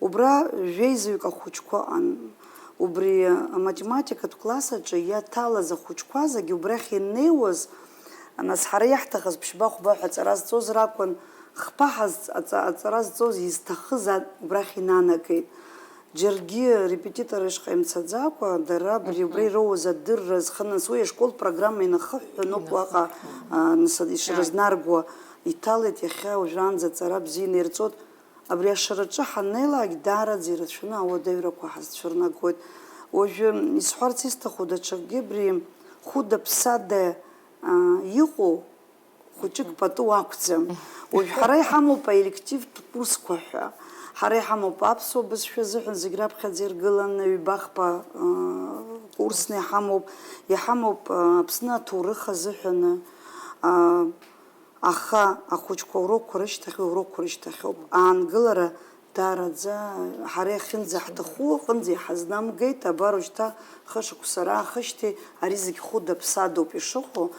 Убра жәеизаҩык ахәыҷқәа ыҟан. Убри аматематикатә класс аҿы иаҭалаз ахәыҷқәа зегьы убрахь инеиуаз, нас ҳара иаҳҭахыз ԥшьба-хәба ҳәа аҵара зҵоз ракәын, хԥа ҳазҵ-, аҵа-, аҵара зҵоз изҭахыз ад-, убрахь инанагеит. Џьаргьы репетитор ишҟа имцаӡакәа, дара абри убра ироуз адырра зхынҳәыз, уи ашколтә программа инахыҳәҳәон ауп уаҟа, а, нас ишрызнарго иҭалеит, иахьа уажәраанӡа аҵара бзианы ирҵоит. Абри ашараҿы ҳаннеилак, даараӡа ирацәаны ауадаҩрақәа ҳазцәырнагоит. Уажәы исҳәарц исҭаху даҽакгьы, абри хәыда-ԥсада, а, иҟоу хәыҷык пату ақәӡам. Уажә ҳара иҳамоуп аелективтә курсқәа ҳәа. Ҳара иҳамоуп аԥсуа бызшәа азыҳәан зегь раԥхьаӡа иргыланы ҩба-хԥа, а, курсны иҳамоуп. Иҳамоуп, а, Аԥсны аҭоурых азыҳәаны, а, Аха ахәыҷқәа урокқәа рышьҭахь, урокқәа рышьҭахьоуп. Аангылара даараӡа ҳара иахьынӡаҳҭаху аҟынӡа иҳазнамгеит, абар уажәшьҭа хышықәса раахижьҭеи ари зегь хәыда-ԥсадоуп ишыҟоу.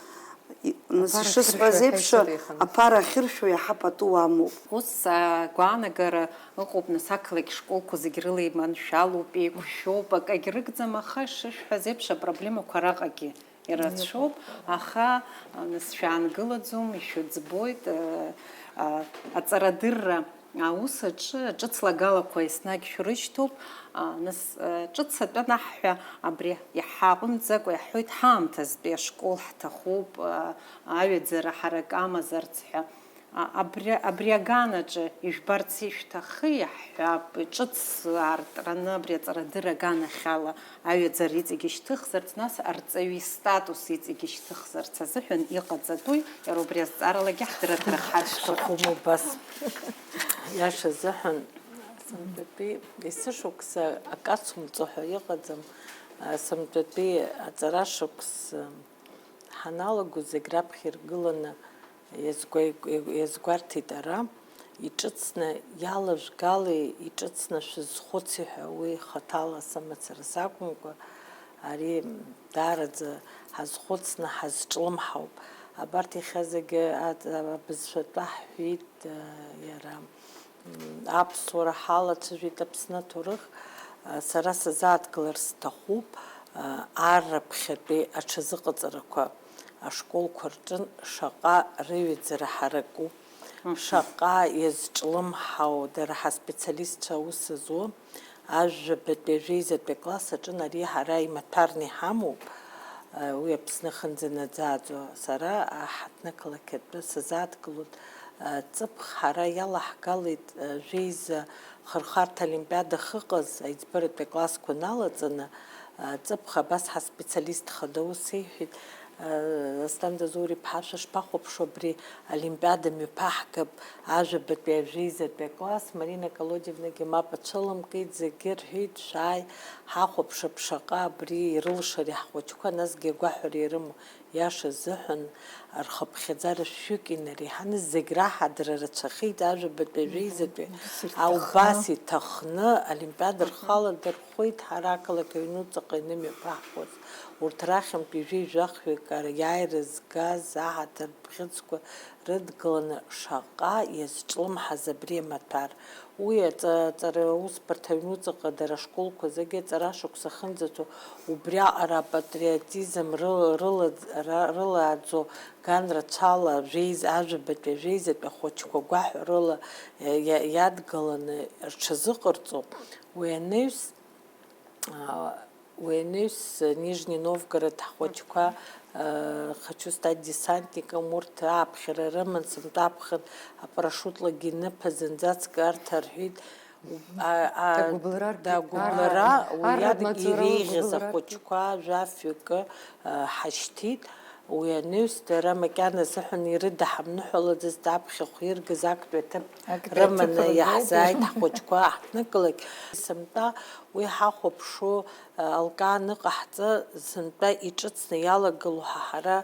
И-, нас Аԥара ишысҳәаз ахьыршәуа еиԥш, иаҳа исыдиханы. Аԥара ахьыршәуа иаҳа пату амоуп. Ус агәаанагара ыҟоуп, нас ақалақь школқәа зегь рыла еиманшәалоуп, еиқәшәоуп, акагь рыгӡам, аха ишышәҳәаз еиԥш апроблемақәа араҟагьы ирацәоуп, аха, а, нас шәаангылаӡом, ишәыӡбоит, а, а, аҵарадырра аус аҿы ҿыц лагалақәа еснагь шәрышьҭоуп, а, нас, а, ҿыц атәы анаҳҳәа, абри иҳаҟәымҵӡакәа иаҳҳәоит, ҳаамҭазтәи ашкол ҳҭахуп, а, аҩаӡара ҳарак амазарц ҳәа. А, абри, абри аганаҿы ижәбарц ишәҭахи? Иаҳҳәап, ҿыц аартраны абри аҵарадырра аганахьала аҩаӡара иҵегь ишьҭыхзарц, нас арҵаҩы истатус иҵегь ишьҭыхзарц азыҳәан иҟаҵатәуи, иара убри азҵааралагьы ҳдырраҭара ҳашьҭоуп. Шәахәома убас? Иаша азыҳәан, сынтәатәи есышықәса акы ацумҵо ҳәа иҟаӡам, а, сынтәатәи аҵара шықәс, м, ҳаналаго зегь раԥхьа иргыланы иазгәа-, иазгәарҭеит ара, иҿыцны иалажәгали, иҿыцны шәызхәыци ҳәа уи хаҭала сымацара сакәымкәа, ари даараӡа ҳазхәыцны ҳазҿлымҳауп. Абарҭ иахьа зегьы аҵ-, абызшәа атәы ҳҳәеит, а, иара. Аԥсуара ҳалацәажәеит, Аԥсны аҭоурых, а, сара сазааҭгылар сҭахуп, а, арраԥхьатәи аҽазыҟаҵарақәа ашколқәа рҿы шаҟа рыҩаӡара ҳараку, мгм, шаҟа иазҿлымҳау дара ҳаспециалистцәа аус зуа, ажәабатәи ажәеизатәи акласс аҿы ари ҳара имаҭәарны иҳамоуп, а, уи Аԥсны ахьынӡанаӡааӡо. Сара, а, ҳаҭны ақалақь атәы сазааҭгылоит, а, ҵыԥх ҳара иалаҳгалеит, а, жәеиза хырхарҭа олимпиада ахьыҟаз, аиҵбыратәи аклассқәа налаҵаны, а, ҵыԥх абас ҳаспециалист хада ус иҳәеит, а, Асҭанда Заур-иԥҳа, шәышԥахәаԥшуа абри олимпиада мҩаԥаҳгап, ажәабатәи ажәеизатәи акласс, Марина Колодиевнагьы мап ацәылымкит, зегьы рҳәеит, шәааи, ҳахәаԥшып шаҟа абри ирылшари ҳхәыҷқәа, насгьы агәаҳәара ирымоу. Иаша азыҳәан, рхыԥхьаӡара шәҩык инареиҳаны зегь раҳа дара рацәахеит, ажәабатәи, ажәеизатәи, зегь рҭахны, убас иҭахны, олимпиада рхала дырхәеит, ҳара ақалақь аҩнуҵаҟа инымҩаԥаҳгоз, урҭ рахьынтә ҩажәи жәахҩык ара иааира згаз аҳаҭыр бӷьыцқәа рыдгыланы шаҟа иазҿлымҳаз абри амаҭәар. Уи аҵа-, аҵара аусбарҭа аҩнуҵаҟа дара ашколқәа зегьы аҵара шықәса ахьынӡацо, убриаҟара апатриотизм ры-, рыла-, ра-, рылааӡо, ган рацәала жәеиз-, ажәабатәи, ажәеизатәи ахәыҷқәа гәаҳәарыла иа-, иа-, иадгаланы рҽазыҟарҵо, уи анаҩс, а, Уи анаҩс, Нижний Новгород ҳхәыҷқәа, э, «Хочу стать десантником», урҭ ааԥхьара рыман, сынтәа аԥхын апарашютлагьы иныԥа, зынӡаск арҭ арҳәит, а, а, дагәыблра, дагәыблра, уи арратә адгьыл маҵзура иреиӷьыз угәыблра. Ахәыҷқәа жәафҩык, э, ҳашьҭит. Уи анаҩс, дара макьана азыҳәан ирыдаҳамныҳәалаӡацт, аԥхьахә иргаз актәи аҭыԥ, актәи аҭыԥ рыманы ргылт. Иаҳзааит ҳхәыҷқәа аҳҭнықалақь. Сынтәа уи ҳахәаԥшуа, алкаа аныҟаҳҵа, сынтәа иҿыцны иалагылоу ҳа, ҳара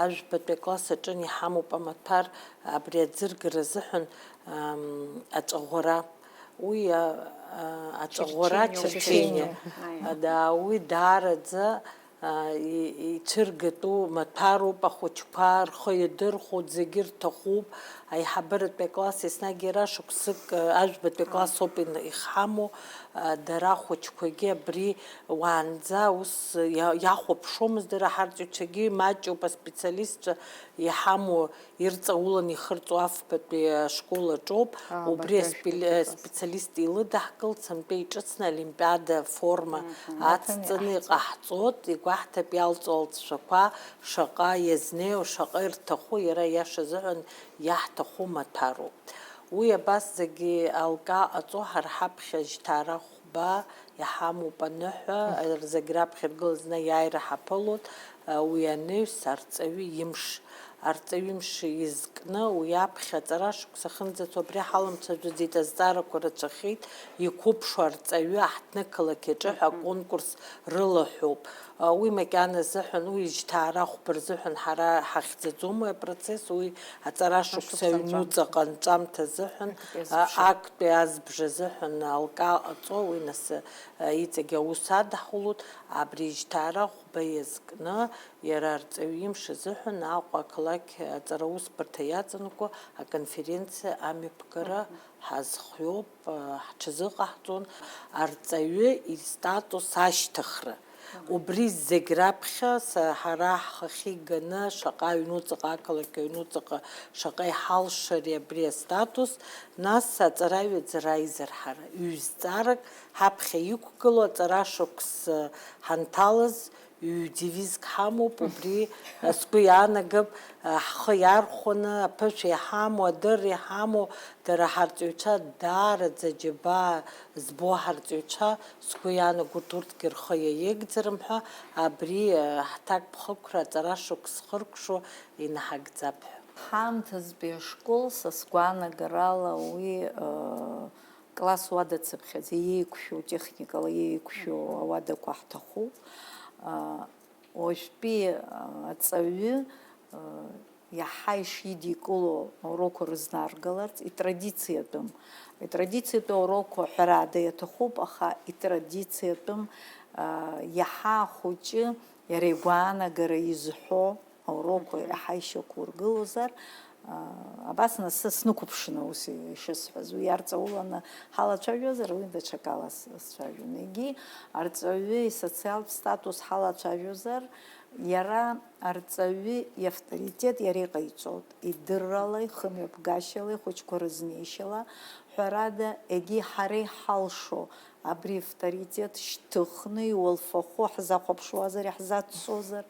ажәбатәи акласс аҿы иҳамоуп амаҭәар абри аӡыргара азыҳәан, ам, аҵәаӷәара. Уи, а, а, аҵәаӷәара, черчение, черчение. Черчение. А, да, уи даараӡа, а, и-, ицәыргатәу маҭәароуп, ахәыҷқәа рхы иадырхәоит, зегьы рҭахуп. Аиҳабыратәи акласс еснагь иара шықәсык, а, ажәбатәи акласс ауп ин-, ихҳамоу, а, дара ахәыҷқәагьы абри уаанӡа ус иа-, иахәаԥшуамызт, дара ҳарҵаҩцәагьы маҷуп, аспециалистцәа иҳамоу ирҵауланы ихырҵо афбатәи ашкол аҿоуп. Аа, убри абарҭ аспе-, ашколқәа. Аспециалист илыдаҳкылт, сынтәа иҿыцны олимпиада форма, мгм, ацҵаны иҟаҳҵоит, игәаҳҭап иалҵуа алҵшәақәа шаҟа иазнеиу, шаҟа ирҭаху, иара иаша азыҳәан иаҳҭаху маҭәароуп. Уи абас зегьы алкаа ҟаҵо, ҳара ҳаԥхьа жьҭаара хәба иҳамоуп аныҳәа, мгм, зегь раԥхьа иргылаз зны аиааира ҳаԥылоит, уи анаҩс арҵаҩы имш Арҵаҩы мшы изкны, уи аԥхьа аҵара шықәса ахьынӡацо абри ҳаламцәажәаӡеит, азҵаарақәа рацәахеит, иқәыԥшу арҵаҩы аҳҭнықалақь аҿы ҳәа аконкурс рылаҳәоуп. Уи макьана азыҳәан, уи жьҭаара ахәба рзыҳәан ҳара ҳахьӡаӡом уи апроцесс, уи аҵара шықәса аҩнуҵаҟа анҵәамҭа азыҳәан, актәи азбжа азыҳәан алкаа ҟаҵо, уи нас иҵегь аус адаҳулоит, абри жьҭаара ахәба иазкны, иара арҵаҩы имш азыҳәан Аҟәа ақалақь аҵараусбарҭа иаҵанакуа аконференциа амҩаԥгара ҳазхиоуп, ҳҽазыҟаҳҵон арҵаҩы истатус ашьҭыхра. Убри зегь раԥхьа са-, ҳара ҳхахьы иганы шаҟа аҩнуҵаҟа, ақалақь аҩнуҵаҟа шаҟа иҳалшари абри астатус, нас аҵараҩаӡара аизырҳара, ҩ-зҵаарак ҳаԥхьа иқәгыло аҵара шықәс ҳанҭалаз, ҩ-девизк ҳамоуп, убри, а, сгәы иаанагап, а, ҳхы иархәаны, аԥышәа иҳамоу, адырра иҳамоу, дара ҳарҵаҩцәа даараӡа џьабаа збо ҳарҵаҩцәа, сгәы иаанагоит, урҭгьы рхы иаиеигӡарым ҳәа, абри, а, ҳҭакԥхықәра аҵара шықәс хыркәшо инаҳагӡап ҳәа. Ҳаамҭазтәи ашкол, са сгәаанагарала, уи, а, класс уадацыԥхьаӡа иеиқәшәо, техникала иеиқәшәо ауадақәа ҳҭахуп. А, уажәтәи, а, аҵаҩы, а, иаҳа ишидикыло аурокқәа рызнаргаларц, итрадициатәым, итрадициатәу аурокқәа ҳәарада иаҭахуп, аха итрадициатәым, а, иаҳа ахәыҷы иара игәаанагара изҳәо, аурокқәа, мгм, иаҳа ишьақәургылозар, а, абас нас са снықәыԥшны ус ишысҳәаз, уи арҵауланы ҳалацәажәозар, уи даҽакала с-, сцәажәон. Егьи арҵаҩы исоциалтә статус ҳалацәажәозар, иара арҵаҩы иавторитет иара иҟаиҵоит, идыррала, ихымҩаԥгашьала, ихәыҷқәа рызнеишьала, ҳәарада, егьи ҳара иҳалшо абри авторитет шьҭыхны, иуалфахәы ҳзахәаԥшуазар, иаҳзаццозар,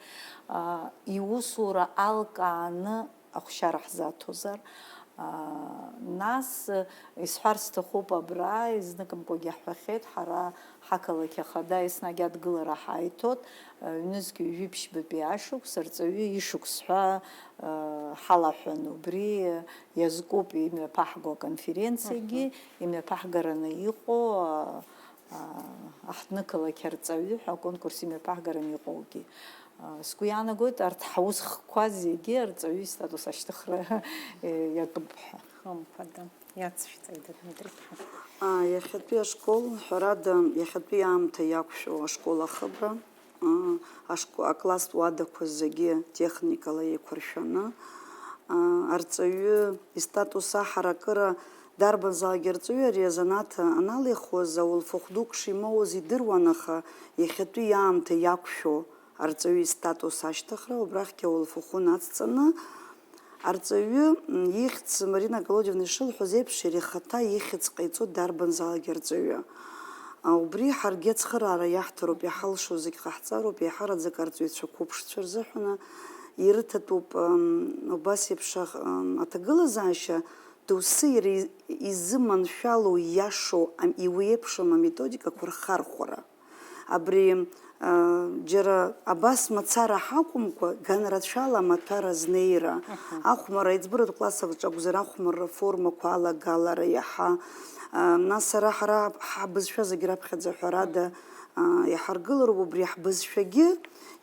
аа, иусура алкааны ахәшьара ҳзаҭозар, аа, нас, исҳәар сҭахуп абра, изныкымкәагьы ҳҳәахьеит, ҳара ҳақалақь ахада еснагь адгылара ҳаиҭоит, ҩнызқь ҩажәи ԥшьбатәи ашықәс, арҵаҩы ишықәс ҳәа, ҳалаҳәан, убри иазкуп имҩаԥаҳго аконференциагьы, мгм, имҩаԥаҳгараны иҟоу, а, а, аҳҭнықалақь арҵаҩы ҳәа аконкурс имҩаԥаҳгараны иҟоугьы. А, сгәы иаанагоит, арҭ ҳаус хкқәа зегьы арҵаҩы истатус ашьҭыхра, э, иатәуп ҳәа. Хымԥада, иацшәҵаҩда, Дмитри-ԥҳа. А, иахьатәи ашкол, ҳәарада, иахьатәи аамҭа иақәшәо ашкол ахыбра, а, ашко-, акласстә уадақәа зегьы техникала еиқәыршәаны, а, арҵаҩы истатус аҳаракыра, дарбанзаалак арҵаҩы ари азанааҭ аналихуаз ауалфахә дук шимоуаз идыруан, аха иахьатәи аамҭа иақәшәо арҵаҩы истатус ашьҭыхра, убрахьгьы ауалфахәы нацҵаны, арҵаҩы, м, ихьӡ, Марина Колодиевна ишылҳәоз еиԥш, иара ихаҭа ихьӡ ҟаиҵоит дарбанзаалак арҵаҩы. А, убри ҳаргьы ацхыраара иаҳҭароуп, иҳалшо зегь ҟаҳҵароуп, еиҳараӡак арҵаҩцәа қәыԥшцәа рзыҳәаны ирыҭатәуп, м, убас еиԥш аӷ-, м, аҭагылазаашьа, доусы иара из-, изыманшәало, ииашоу, ам-, иуеиԥшым аметодикақәа рхархәара. Абри, а, џьара абас мацара ҳакәымкәа, ганрацәала амаҭәар азнеира, мгм, ахәмарра, аиҵбыратә классқәа рҿы акәзар, ахәмарра формақәа алагалара иаҳа, а, нас ара ҳара ҳабызшәа зегь раԥхьаӡа ҳәарада, а, иҳаргылароуп, убри ҳбызшәагьы,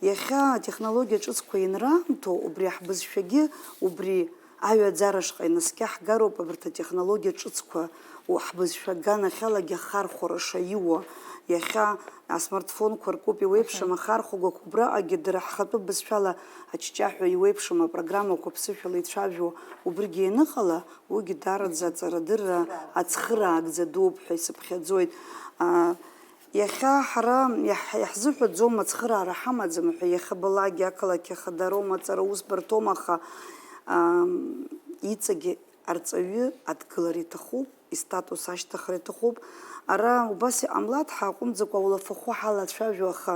иахьа атехнологиа ҿыцқәа ианраамҭоу, убри ҳбызшәагьы, убри аҩаӡара шҟа инаскьаҳгароуп абарҭ атехнологиа ҿыцқәа, у-, ҳбызшәа аганахьалагьы ахархәара шаиуа, иахьа асмартфонқәа ркуп иуеиԥшым, мгм, ахархәагақәа, убраҟагьы дара ҳхатәы бызшәала аҷҷаҳәа иуеиԥшым апрограммақәа ԥсышәала ицәажәо, убригьы ианыҟала, уигьы даараӡа аҵарадырра ацхыраагӡа дууп ҳәа исыԥхьаӡоит. А, Иахьа ҳара иаҳ-, иаҳзыҳәаӡом, ацхыраара ҳамаӡам ҳәа, иахьабалакгьы ақалақь ахадароума, аҵара усбарҭоума, аха, ам, иҵегьы арҵаҩы адгылара иҭахуп, истатус ашьҭыхра иҭахуп. Ара убас иҟамлац, ҳааҟәымҵӡакәа ауалафахәы ҳалацәажәо, аха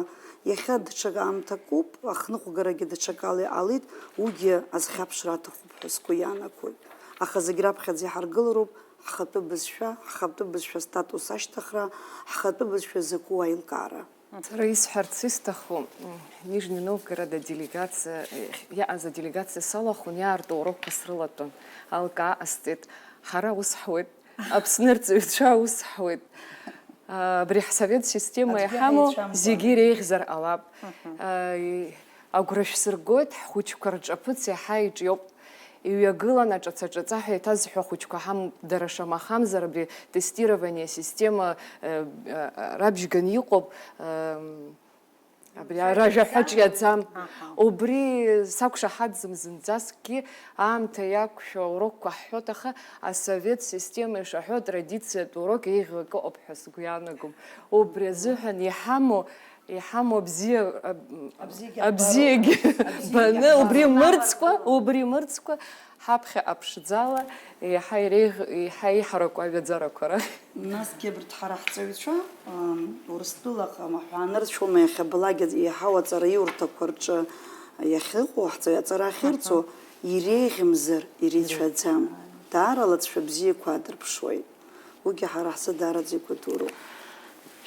иахьа даҽа аамҭакуп, ахныҟәгарагьы даҽакала иҟалеит, уигьы азхьаԥшра аҭахуп ҳәа сгәы иаанагоит. Аха зегь раԥхьаӡа иҳаргылароуп ҳхатәы бызшәа, ҳхатәы бызшәа статус ашьҭыхра, ҳхатәы бызшәа закәу аилкаара. Сара исҳәарц исҭаху, м, Нижни Новгород аделегациа, иҟаз аделегациа салахәын, иаарту урокқәа срылатәан. Алкаа ҟасҵеит. Ҳара ус ҳуеит, Аԥсны арҵаҩцәа ус ҳуеит. А, абри ҳсовет система Аӡәгьы иҳамоу ҳаицәамбо. Зегьы иреиӷьзар ҟалап. А, и-, агәра шәсыргоит, ҳхәыҷқәа рҿаԥыц иаҳа иҿиоуп. Иҩагылан аҿаца-ҿаца ҳәа еиҭазҳәо ахәыҷқәа ҳамоуп, дара шамахамзар абри тестирование система, э, э, рабжьганы иҟоуп, эм, абри Анцәа аражәа ҳәа иаӡам. Ҿиаӡам. Аҳа. Убри сақәшаҳаҭӡам зынӡаскгьы, аамҭа иақәшәо урокқәа ҳҳәоит, аха асовет система ишаҳәо атрадициатә урок еиӷьу акы ыҟоуп ҳәа сгәы иаанагом. Убри азыҳәан иҳамоу, иҳамоу абзиа, аб-, Абзиагьы абзиагьы абзиагьы баны, убри абзиагьы мырӡкәа, абзиагьы убри мырӡкәа, ҳаԥхьаҟа ԥшӡала, еиҳа иреиӷ-, еиҳа еиҳараку аҩаӡарақәа рахь. Насгьы абарҭ ҳара ҳҵаҩцәа, ам, Урыстәылаҟа, амаҳәа анырцәома иахьабалак еиҳау аҵараиурҭақәа рҿы иахьыҟоу, ҳҵаҩ-, аҵара ахьырҵо, иреиӷьымзар, ирицәаӡам. Даара алҵшәа бзиақәа аадырԥшуеит. Уигьы ҳара ҳзы даараӡа игәадуроуп.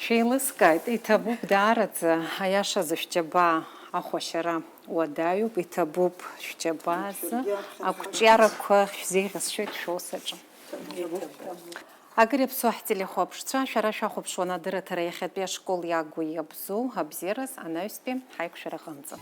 Шәеилыскааит, иҭабуп даараӡа, аиашазы шәџьабаа ахәашьара уадаҩуп, иҭабуп шәџьабаазы, Шәаргьы аԥхьа ақәҿиарақәа шәзеиӷьасшьоит шәус аҿы. Агыри аԥсуа ҳтелехәаԥшцәа, шәара шәахәаԥшуан адырраҭара иахьатәи ашкол иагу иабзоу абзиараз анаҩстәи ҳаиқәшәара аҟынӡа.